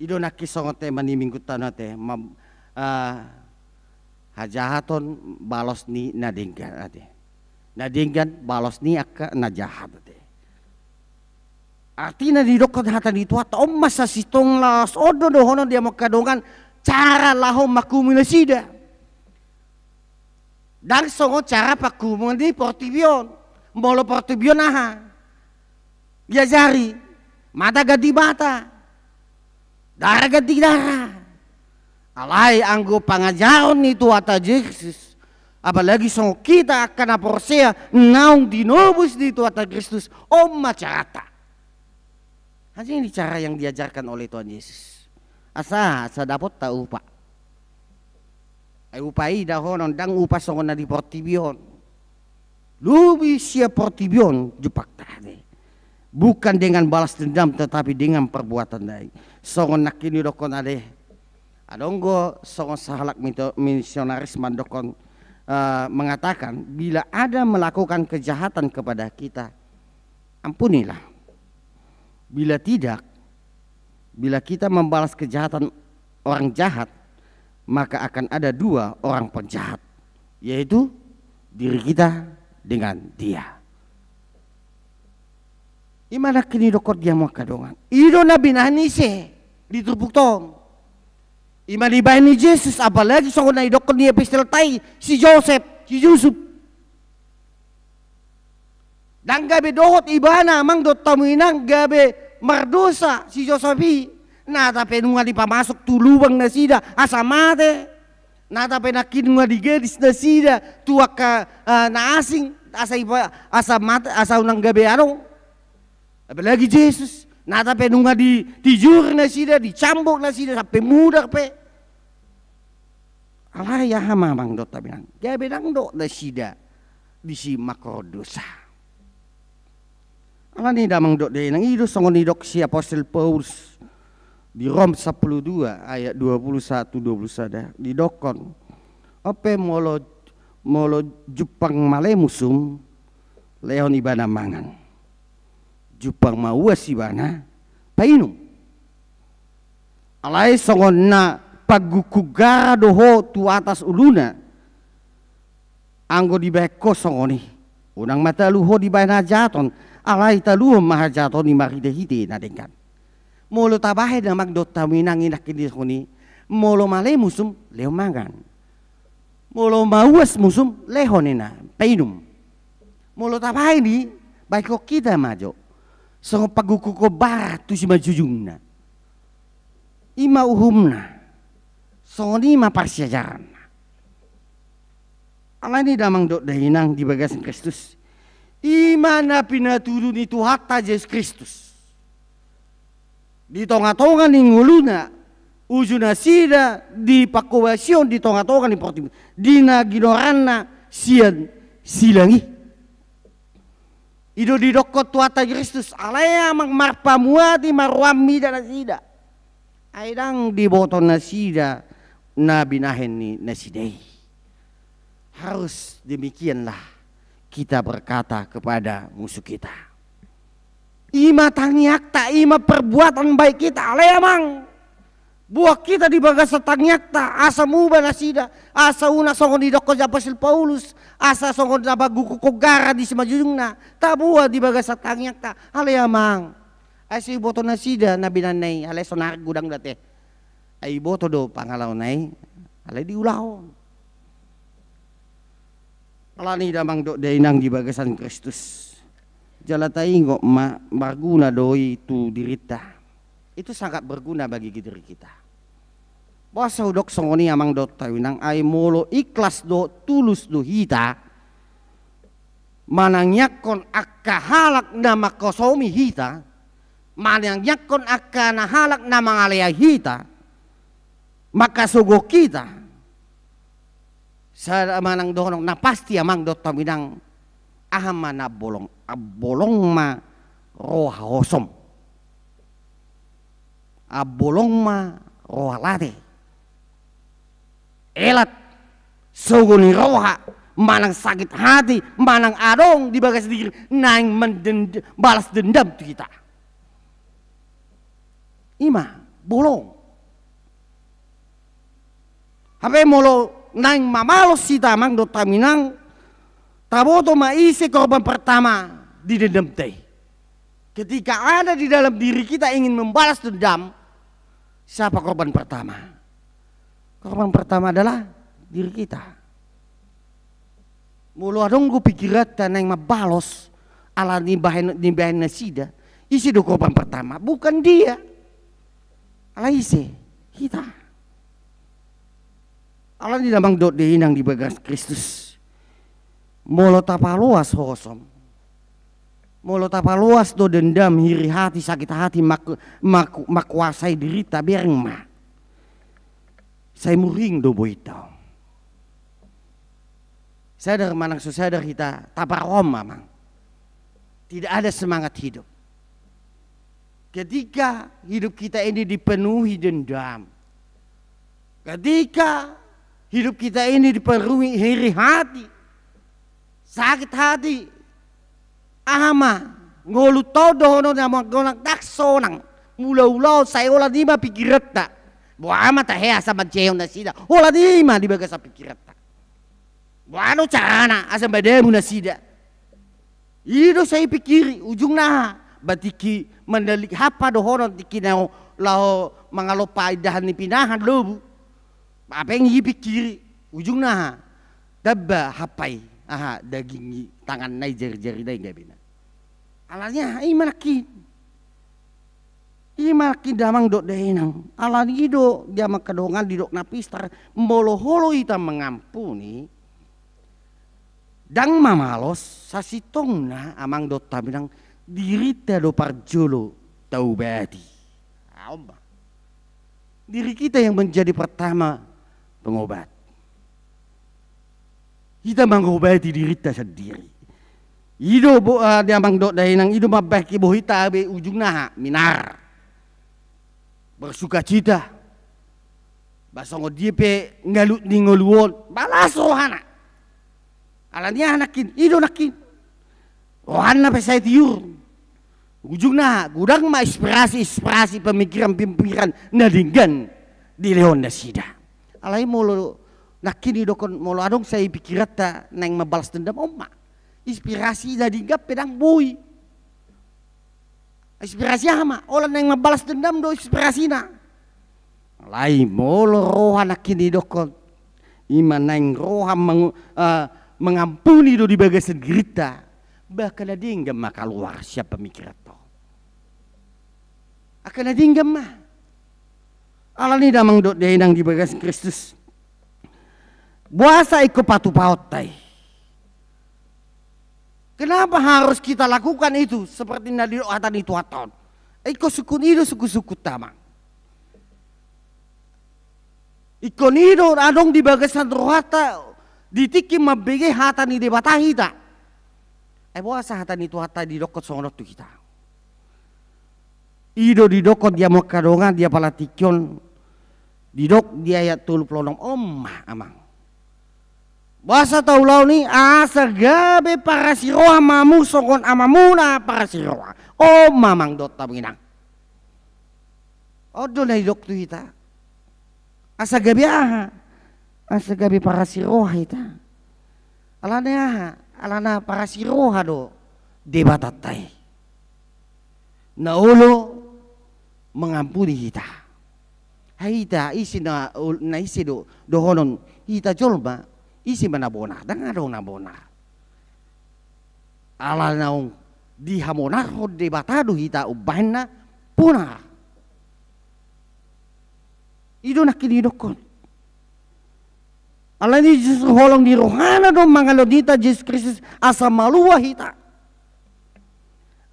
I do nangkin songon tema ni minggunta on ate, mam-, ah, hajahaton balos ni na denggan ate. Na denggan balos ni angka na jahat ate. Artina didokkon hata ni Tuhanta, on ma sasintongna, laos on do dohonon di hamu angka dongan, cara laho mangkuhumi nasida. Ndang songon cara pangkuhuman di portibi on. Molo portibi on aha? Diajari, mata ganti mata, dara ganti dara. Alai anggo pangajaron ni Tuhanta Jesus, apalagi songon hita angka na porsea naung tinobus di Tuhanta Kristus, on ma carata. Hanya ini cara yang diajarkan oleh Tuhan Yesus. Asa, asa dapotta upa. Ai upa i dohonon, ndang upa songon na di portibi on. Lobi sian portibi on jumpangta ate. Bukan dengan balas dendam, tetapi dengan perbuatan baik. Songon nangkin didokkon ate. Adong do songon sahalak mito-, misionaris mandokkon, eh, mengatakan, bila ada melakukan kejahatan kepada kita, ampunilah. Bila tidak, bila kita membalas kejahatan orang jahat, maka akan ada dua orang penjahat, yaitu diri kita dengan dia. I ma nangkin didokkon di hamu angka dongan. I do na binahen ise di turpukta on. I ma dibahen ni Jesus, apalagi songon na didokkon ni epistelta i, si Josep, si Yusuf. Ndang gabe dohot ibana, amang dohot inang, gabe mardosa si Josep i. Nata pe nunga dipamasuk tu lubang nasida asa mate. Nata pe nangkin nunga digadis nasida tu angka, eh, na asing, asa ipa-, asa mate, asa unang gabe adong. Apalagi Jesus, nata pe nunga ditijur nasida, dicambuk nasida, sampe mudar pe. Alai aha ma, amang dohot inang, gabe ndang dohot nasida disi mangkorhon dosa. Alani, damang dohot dainang, i do songon nidok si apostel Paulus di Rom sampulu dua ayat dua pulu satu, dua pulu sada, didokkon, on pe molo, molo jumpang male musum, lehon ibana mangan. Jumpang ma uas ibana, painum. Alai songon na panggungkung gara do ho tu atas uluna, anggo dibahen ho songon i, Unang ma talu ho dibahen hajahaton, alai taluhon ma hajahaton i marhitehite na denggan. Molo tabahen amang dohot hamu inang i nangkin di songoni, molo male musum, lehon mangan. Molo mauas musum, lehon ninna painum. Molo tabahen i, bahenon hita ma jo songon pangungkukon bara tu simanjujungna. I ma uhumna. Songon i ma parsiajaranna. Alani damang dohot dainang di bagasan Kristus, i ma na pinatudu ni Tuhanta Jesus Kristus di tongatonga ni ngoluna, uju nasida di panghobasion di tongatonga ni portibi, di na ginoaranna sian silang i. I do didokkon Tuhanta Kristus, alai amang marpamuati ma roham mida nasida. Ai ndang diboto nasida na binahen ni nasida i. Harus demikianlah kita berkata kepada musuh kita. I ma tangiangta, i ma perbuatan baik kita, alai amang. Boan hita di bagasan tangiangta, asa muba nasida, asa unang songon didokkon apostel Paulus, asa songon na mangungkukon gara di simanjujungna, taboan di bagasan tangiangta, alai amang. Ai so diboto nasida na binahenna i, alai sonari godang do ate. Ai diboto do pangalaona i, alai diulahon. Alani damang dohot dainang di bagasan Kristus, jala taingot ma marguna do i tu dirinta. Itu sangat berguna bagi diri kita. Boasa hudok songon i amang dohot hamu inang, ai molo ikhlas dohot tulus do hita manangiangkon angka halak na manghosomi hita, manangiangkon angka na halak na mangaleai hita, manghasogohon hita, sada manang dohonon na pasti amang dohot hamu inang, aha ma na ambolong, ambolong ma roha hosom, ambolong ma roha late, elat, sogo ni roha, manang sakit hati, manang adong di bagas diri naeng mandend-, balas dendam tu hita. I ma bolong. Hape molo naeng mamalos hita amang dohot hamu inang, taboto ma ise korban pertama di dendamta i. Ketika ada di dalam diri kita ingin membalas dendam, siapa korban pertama? Korban pertama adalah diri kita. Molo adong do pikiranta naeng mambalos ala ni bahen, ni bahen nasida, ise do korban pertama? Bukan dia. Alai ise? Hita. Alani damang dohot dainang di bagasan Kristus, molo tapaloas hosom, molo tapaloas do dendam, iri hati, sakit hati, mak-, mak-, mangkuasai dirinta, bereng ma. Sai muring do bointa on. Sadar manang so sadar hita, taparom amang. Tidak ada semangat hidup. Ketika hidup kita ini dipenuhi dendam, ketika hidup kita ini dipenuhi iri hati, sakit hati, aha ma, ngolunta on dohonon na manggolang, ndang sonang, mulaulaon, sai holan i ma pikiranta. Boha ma tahe asa manjehehon nasida, holan i ma di bagasan pikiranta. Boha do carana asa madamu nasida? I do sai pikiri, ujungna aha? Ba tingki mandalik hampa dohonon, tingki na laho mangalompa indahan ni pinahan lobu. Hape i pikiri, ujungna aha? Tamba hampa i, aha, daging i, tanganna i, jarijarina i, gabena. Alani aha? I ma nangkin. I ma nangkin damang dohot dainang. Alani i do di amang hadongan didok na pistar, molo olo hita mangampuni, ndang mamalos, sasintongna amang dohot hamu inang, dirinta do parjolo taubati. Aha ma? Diri kita yang menjadi pertama pengobat. Hita mangobati dirinta sandiri. I do bo-, ah, di amang dohot dainang, i do mambahen hita be ujungna aha? Minar. Bersukacita. Ba songon dia pe ngalut ni ngolu on, ba las rohana. Alani aha nangkin? I do nangkin. Rohana pe sai tiur. Ujungna aha? Godang ma inspirasi-inspirasi, pemikiran-pemikiran na denggan dilehon nasida. Alai molo nangkin didokkon, molo adong sai pikiranta naeng mambalas dendam, on ma. Inspirasi na denggan pe ndang boi. Inspirasi aha ma? Holan naeng mambalas dendam do inspirasina. Alai molo roha nangkin didokkon, i ma naeng roha mangu-, eh, mangampuni do di bagasan dirinta, ba angka na denggan ma kaluar sian pamikiranta on. Angka na denggan ma. Alani damang dohot dainang di bagasan Kristus, boasa ingkon patupahonta i? Kenapa harus kita lakukan itu seperti na didok hata ni Tuhanta on? Ingkon sungkun i do sungkun-sungkunta, amang. Ingkon i do adong di bagasan rohanta di tingki mambege hata ni Debata hita. Ai boasa hata ni Tuhanta didokkon songon on tu hita? I do didokkon di Hamu angka dongan di apala tingki on, didok di ayat tolu pulu onom, on ma, amang. Boasa taulahon i? Asa gabe parasiroha ma hamu songon Amamuna parasiroha. On ma, amang dohot hamu inang. On do na didok tu hita. Asa gabe aha? Asa gabe parasiroha hita. Alana aha? Alana parasiroha do Debatanta i, na olo mangampuni hita. Ai hita ise na ol-, na ise do dohonon hita jolma, ise ma na bonar? Ndang adong na bonar. Ala naung dihamonarhon Debata do hita umbahen na bonar. I do nangkin didokkon. Alani justru holong ni rohana do mangalehon hita Jesus Kristus asa malua hita.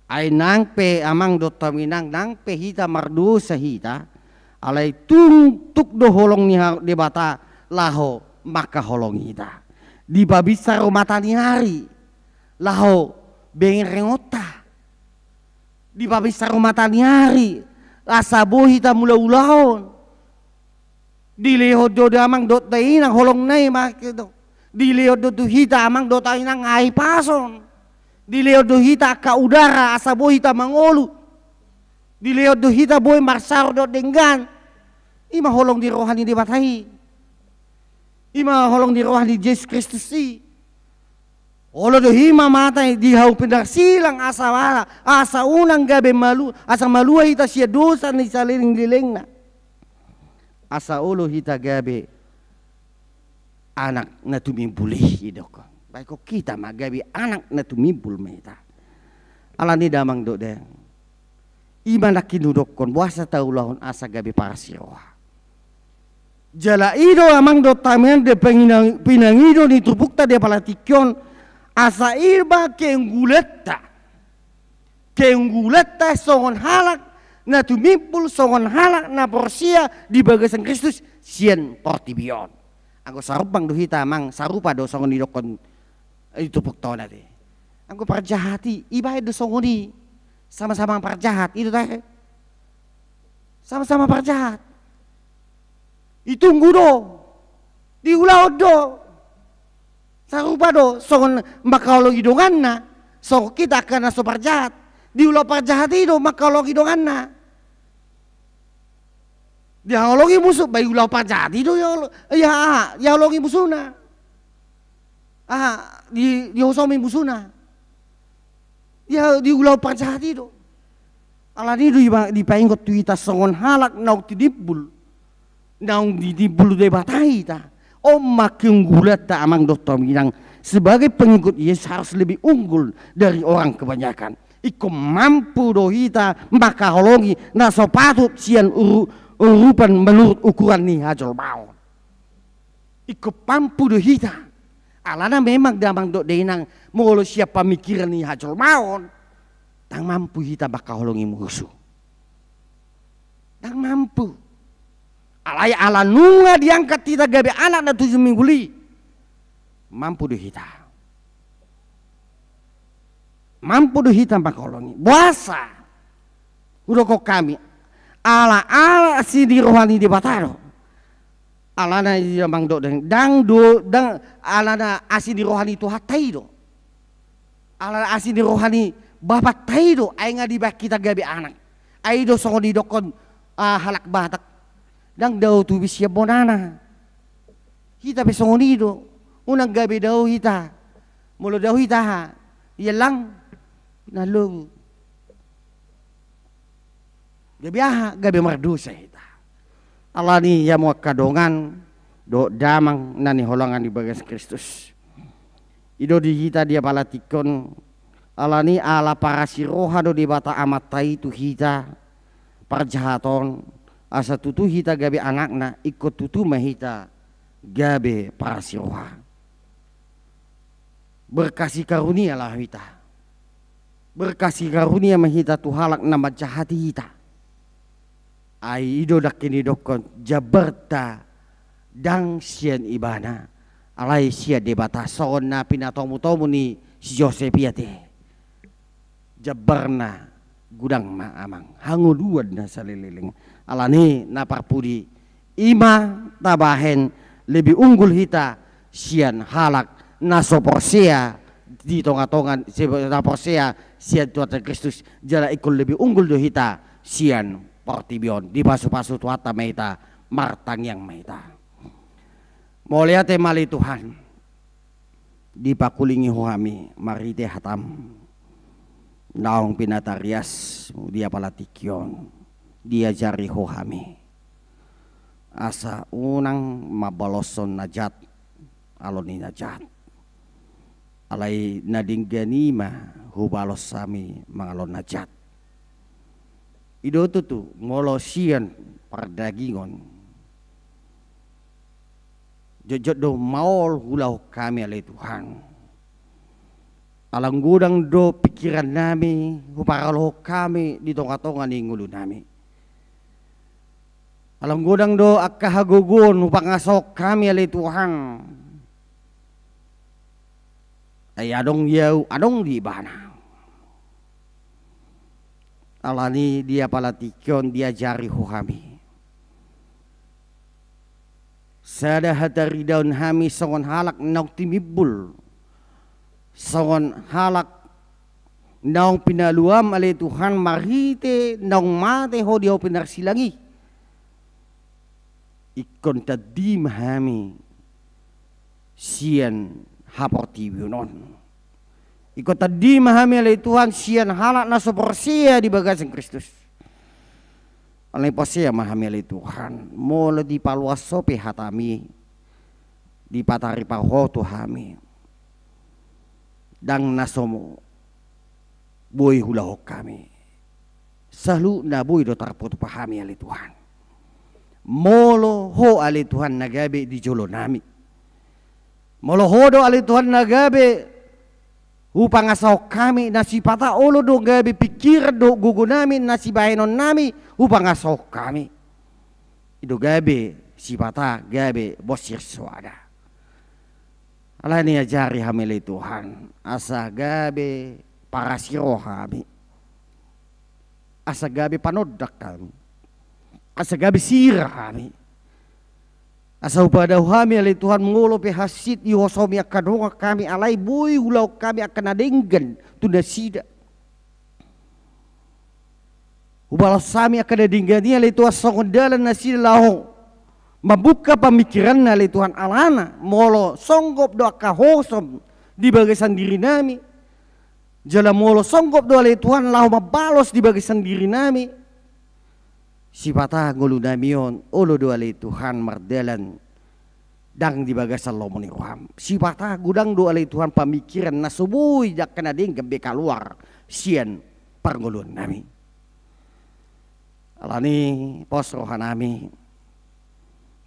Ai nang pe, amang dohot hamu inang, nang pe hita mardosa hita, alai tung tuk do holong ni ha-, Debata laho mangkaholongi hita. Dipabinsar do mata ni ari laho berengonta. Dipabinsar do mata ni ari asa boi hita mangula ulaon. Dilehon do, do amang dohot dainang holongna i, mangke do. Dilehon do tu hita, amang dohot dainang, hahipason. Dilehon do hita angka udara asa boi hita mangolu. Dilehon do hita boi marsaor dohot denggan. I ma holong ni roha ni Debata i. I ma holong ni roha ni Jesus Kristus i. Olo do i ma mata i di hau pinarsilang asa, asa unang gabe malu-, asa malua hita sian dosa ni saleleng ni lelengna. Asa olo hita gabe anak na tumimbul i, didokkon. Baen hita ma gabe anak na tumimbul ma hita. Alani damang dohot dainang, i ma nangkin hudokkon, boasa taulahon asa gabe parasiroha. Jala i do amang dohot hamu inang di panginang-, pinangido ni turpukta di apala tingki on, asa i ma keunggulanta. Keunggulanta songon halak na tumimbul, songon halak na porsea di bagasan Kristus sian portibi on. Anggo sarumpang do hita, amang, sarupa do songon didokkon i turpukta on ate. Anggo parjahat i, ibaen do songon i. Sama-sama parjahat, i do tahe. Sama-sama parjahat. Ditunggu do. Diulahon do. Sarupa do songon mangkaholongi donganna. Songon hita angka na so parjahat. Diulahon parjahat i do mangkaholongi donganna. Dihaholongi musu, ba diulahon parjahat i do, dihaholongi, aha, dihaholongi musuna. Aha, di, dihosomi musuna. Dia diulahon parjahat i do. Alani i do dipaingot tu hita songon halak naung tinimbul. Naung tinimbul Debata hita. On ma keunggulanta amang dohot hamu inang. Sebagai pengikut Yesus harus lebih unggul dari orang kebanyakan. Ingkon mampu do hita mangkaholongi na so patut sian uru-, urupan menurut ukuran ni hajolmaon. Ingkon mampu do hita. Alana memang damang dohot dainang, molo sian pamikiran ni hajolmaon, ndang mampu hita mangkaholongi musu. Ndang mampu. Alai ala nunga diangkat hita gabe anak na tumimbul i, mampu do hita. Mampu do hita mangkaholongi. Boasa? Hudokkon hami. Ala, ala asi ni roha ni Debata do. Alana i do amang dohot dainang, ndang do, ndang, alana asi ni roha ni Tuhanta i do. Alana asi ni roha ni Bapanta i do, ai nunga dibaen hita gabe anak. Ai do songon didokkon, ah, halak Batak. Ndang dao tubis sian bonana. Hita pe songon i do. Unang gabe dao hita. Molo dao hita aha? Ia lang na lobu. Gabe aha? Gabe mardosa hita. Alani i hamu angka dongan dohot damang na hinaholongan di bagas Kristus. I do di hita di apala tingki on, alani ala parasi roha do Debata Amanta i tu hita parjahat on, asa tutu hita gabe anakna, ingkon tutu ma hita gabe parasi roha. Berkasi karunia lah hita. Berkasi karunia ma hita tu halak na manjahati hita. Ai i do nangkin didokkon, jambarta ndang sian ibana, alai sian Debata, songon na pinatomutomu ni si Josep i ate. Jambarna godang ma amang, hangoluan na saleleng. Alani na parpudi, i ma tabahen lebih unggul hita sian halak na so porsea di tongatonga, si-, na porsea sian Tuhanta Kristus, jala ingkon lebih unggul do hita sian portibi on. Dipasupasu Tuhanta ma hita, martangiang ma hita. Mauliate ma ale Tuhan, dipakulingi Ho hami marhite hataM naung pinatariasMu di apala tingki on, diajari Ho hami asa unang mambaloshon na jat alo ni na jat. Alai na denggan i ma hubalos hami mangalehon na jat. I do tutu, molo sian pardagingon, jotjot do maol huulahon hami ale Tuhan. Alai godang do pingkirannami huparalohon hami di tongatonga ni ngolunami. Alai godang do angka hagogoon hupangasahon hami ale Tuhan. Ai adong di ahu, adong di ibana. Alani i di apala tingki on diajari Ho hami sada hataridaon hami songon halak naung timimbul, songon halak naung pinaluaM ale Tuhan, marhite naung mate Ho di ahu pinarsilang i. Ingkon tandi ma hami sian haportibion on. Ingkon tandi ma hami ale Tuhan sian halak na so porsea di bagasan Kristus. Alai porsea ma hami ale Tuhan, molo dipaluas Ho pe hataMi, dipataripar Ho tu hami, ndang na so boi huulahon hami. Saluhutna boi do tarpatupa hami ale Tuhan. Molo Ho ale Tuhan na gabe di jolonami, molo Ho do ale Tuhan na gabe hupangasahon hami, na sipata olo do gabe pingkiran dohot gogonami, na sibahenonnami hupangasahon hami. I do gabe sipata gabe bonsir soada. Alani i ajari hami ale Tuhan, asa gabe parasi roha hami, asa gabe panondang hami, asa gabe sira hami, asa hupadao hami ale Tuhan, molo pe hansit dihosomi angka dongan hami, alai boi huulahon hami angka na denggan tu nasida. Hubalos hami angka na denggan i ale Tuhan songon dalan nasida laho mambuka pamingkiranna ale Tuhan, alana molo songgop do angka hosom di bagasan dirinami, jala molo songgop do ale Tuhan laho mambalos di bagasan dirinami, sipata ngolunami on olo do ale Tuhan mardalan ndang di bagasan lomo ni rohaM. Sipata godang do ale Tuhan pamingkiran na so boi angka na denggan be kaluar sian parngoluannami. Alani i pos rohanami,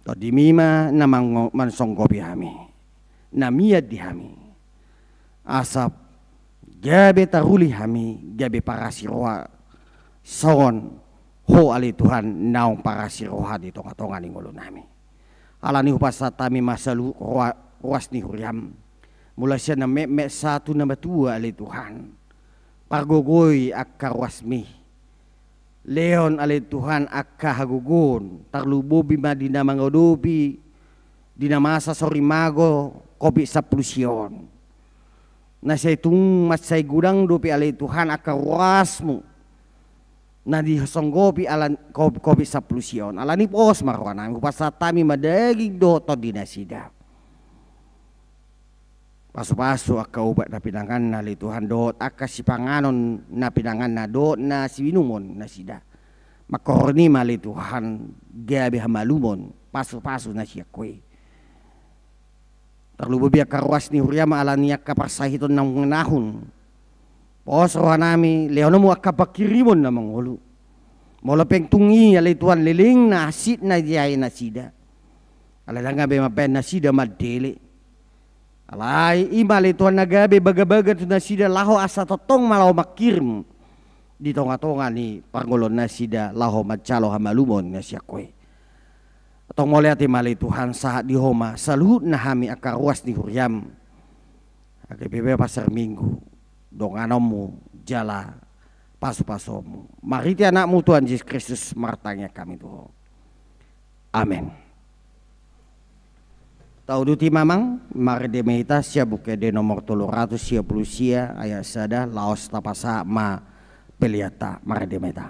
TondiMi ma na mango-, mansonggopi hami, na mian di hami, asa gabe taruli hami gabe parasi roha songon Ho ale Tuhan naung parasi roha di tongatonga ni ngolunami. Alani i hupasahat hami ma saluhut roa-, ruas ni huriaM, mulai sian na metmet sahat tu na matua ale Tuhan. Pargogoi angka ruasMi. Lehon ale Tuhan angka hagogoon, tarlumobi ma di na mangadopi di na masa sorimago covid sampulu sia on. Na sai tung mansai godang dope ale Tuhan angka ruasMu na disonggopi ala co-, covid sampulu sia on. Alani i pos ma rohanami, hupasahat hami ma daging dohot tondi nasida. Pasupasu angka ubat na pinanganna ale Tuhan, dohot angka sipanganon na pinanganna, dohot na siminumon nasida. Mangkorhon i ma ale Tuhan, gabe hamalumon, pasupasu na sian Ho i. Tarlumobi angka ruas ni huriaM ala ni angka parsahiton na mangenahon. Pos rohanami, lehononMu angka pangkirimon na mangolu. Molo pe tung i ale Tuhan leleng na hansit na diae nasida. Alai ndang gabe mambaen nasida mandele. Alai i ma ale Tuhan na gabe bagabaga tu nasida laho asa tongtong ma laho mangkirim di tongatonga ni parngoluon nasida laho manjalo hamalumon na sian Ho i. Antong mauliate ma ale Tuhan, sahat di Ho ma saluhutna hami angka ruas ni huriaM. Age pe boi pasar Minggu, donganonMu jala pasupasuonMu. Marhite AnakMu Tuhan Jesus Kristus martangiang hami tu Ho. Amen. Tauduti ma amang, marende ma hita sian Buku Ende nomor tolu ratus sia pulu sia ayat sada, laos tapasahat ma peleanta, marende ma hita.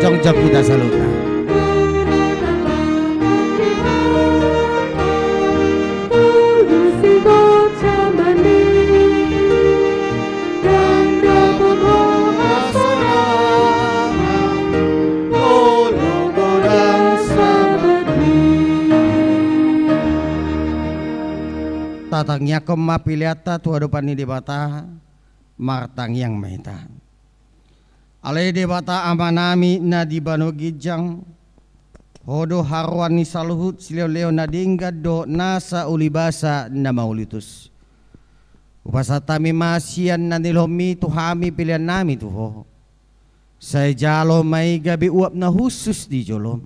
Jongjong hita saluhutna. Tatangiangkon ma peleanta tu adopan ni Debata. Martangiang ma hita. Ale Debata Amanami na di banua ginjang, Ho do haroroan ni saluhut silehonlehon na denggan dohot nasa ulibasa na mauliutus. Hupasahat hami ma sian na nilehonMi tu hami peleannami tu Ho. Sai jalo ma i gabe uap na hushus di joloM.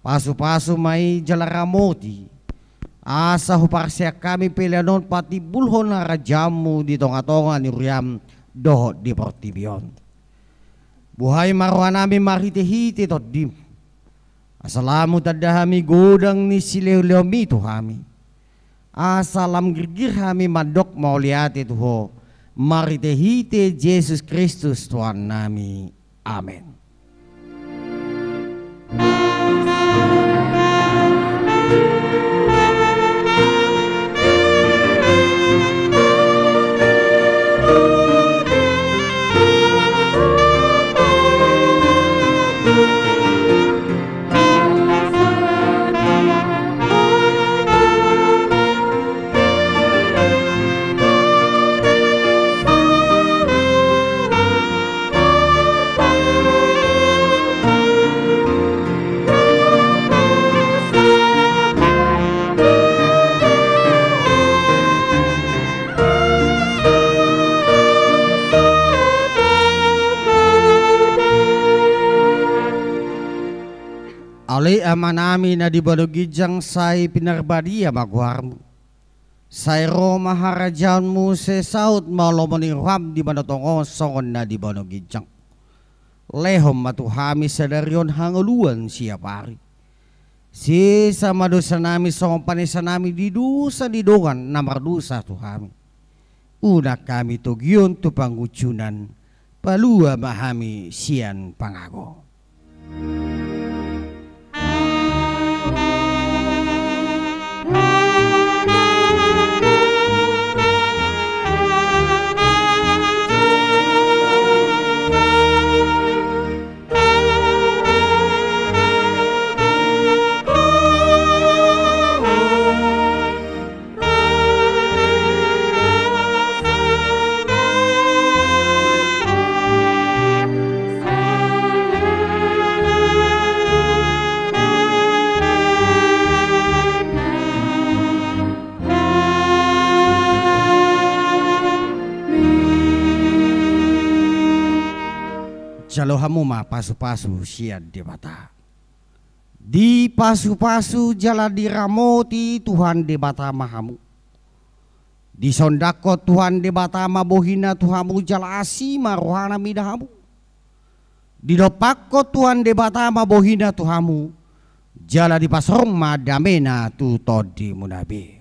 Pasupasu ma i jala ramoti, asa huparseak hami pelean on patimbulhon harajaonMu di tongatonga ni huriaM dohot di portibi on. Buhai ma rohanami marhitehite TondiM, asa lam hutanda hami godang ni silehonlehonMi tu hami, asa lam girgir hami mandok mauliate tu Ho, marhitehite Jesus Kristus Tuhannami. Amen. Ale Amanami na di banua ginjang, sai pinarbadia ma goarMu. Sai ro ma harajaonMu, sai saut ma lomo ni rohaM di banua tonga on songon na di banua ginjang. Lehon ma tu hami sadari on hangoluan siapari. Sesa ma dosanami songon panesanami di dosa ni dongan na mardosa tu hami. Unang hami togion tu pangunjunan, palua ma hami sian pangago. Jalo hamu ma pasupasu sian Debata. Dipasupasu jala diramoti Tuhan Debata ma hamu. Disondangkon Tuhan Debata ma bohina tu hamu jala asi ma rohana mida hamu. Didompakkon Tuhan Debata ma bohina tu hamu, jala dipasaor ma damena tu tondimuna be.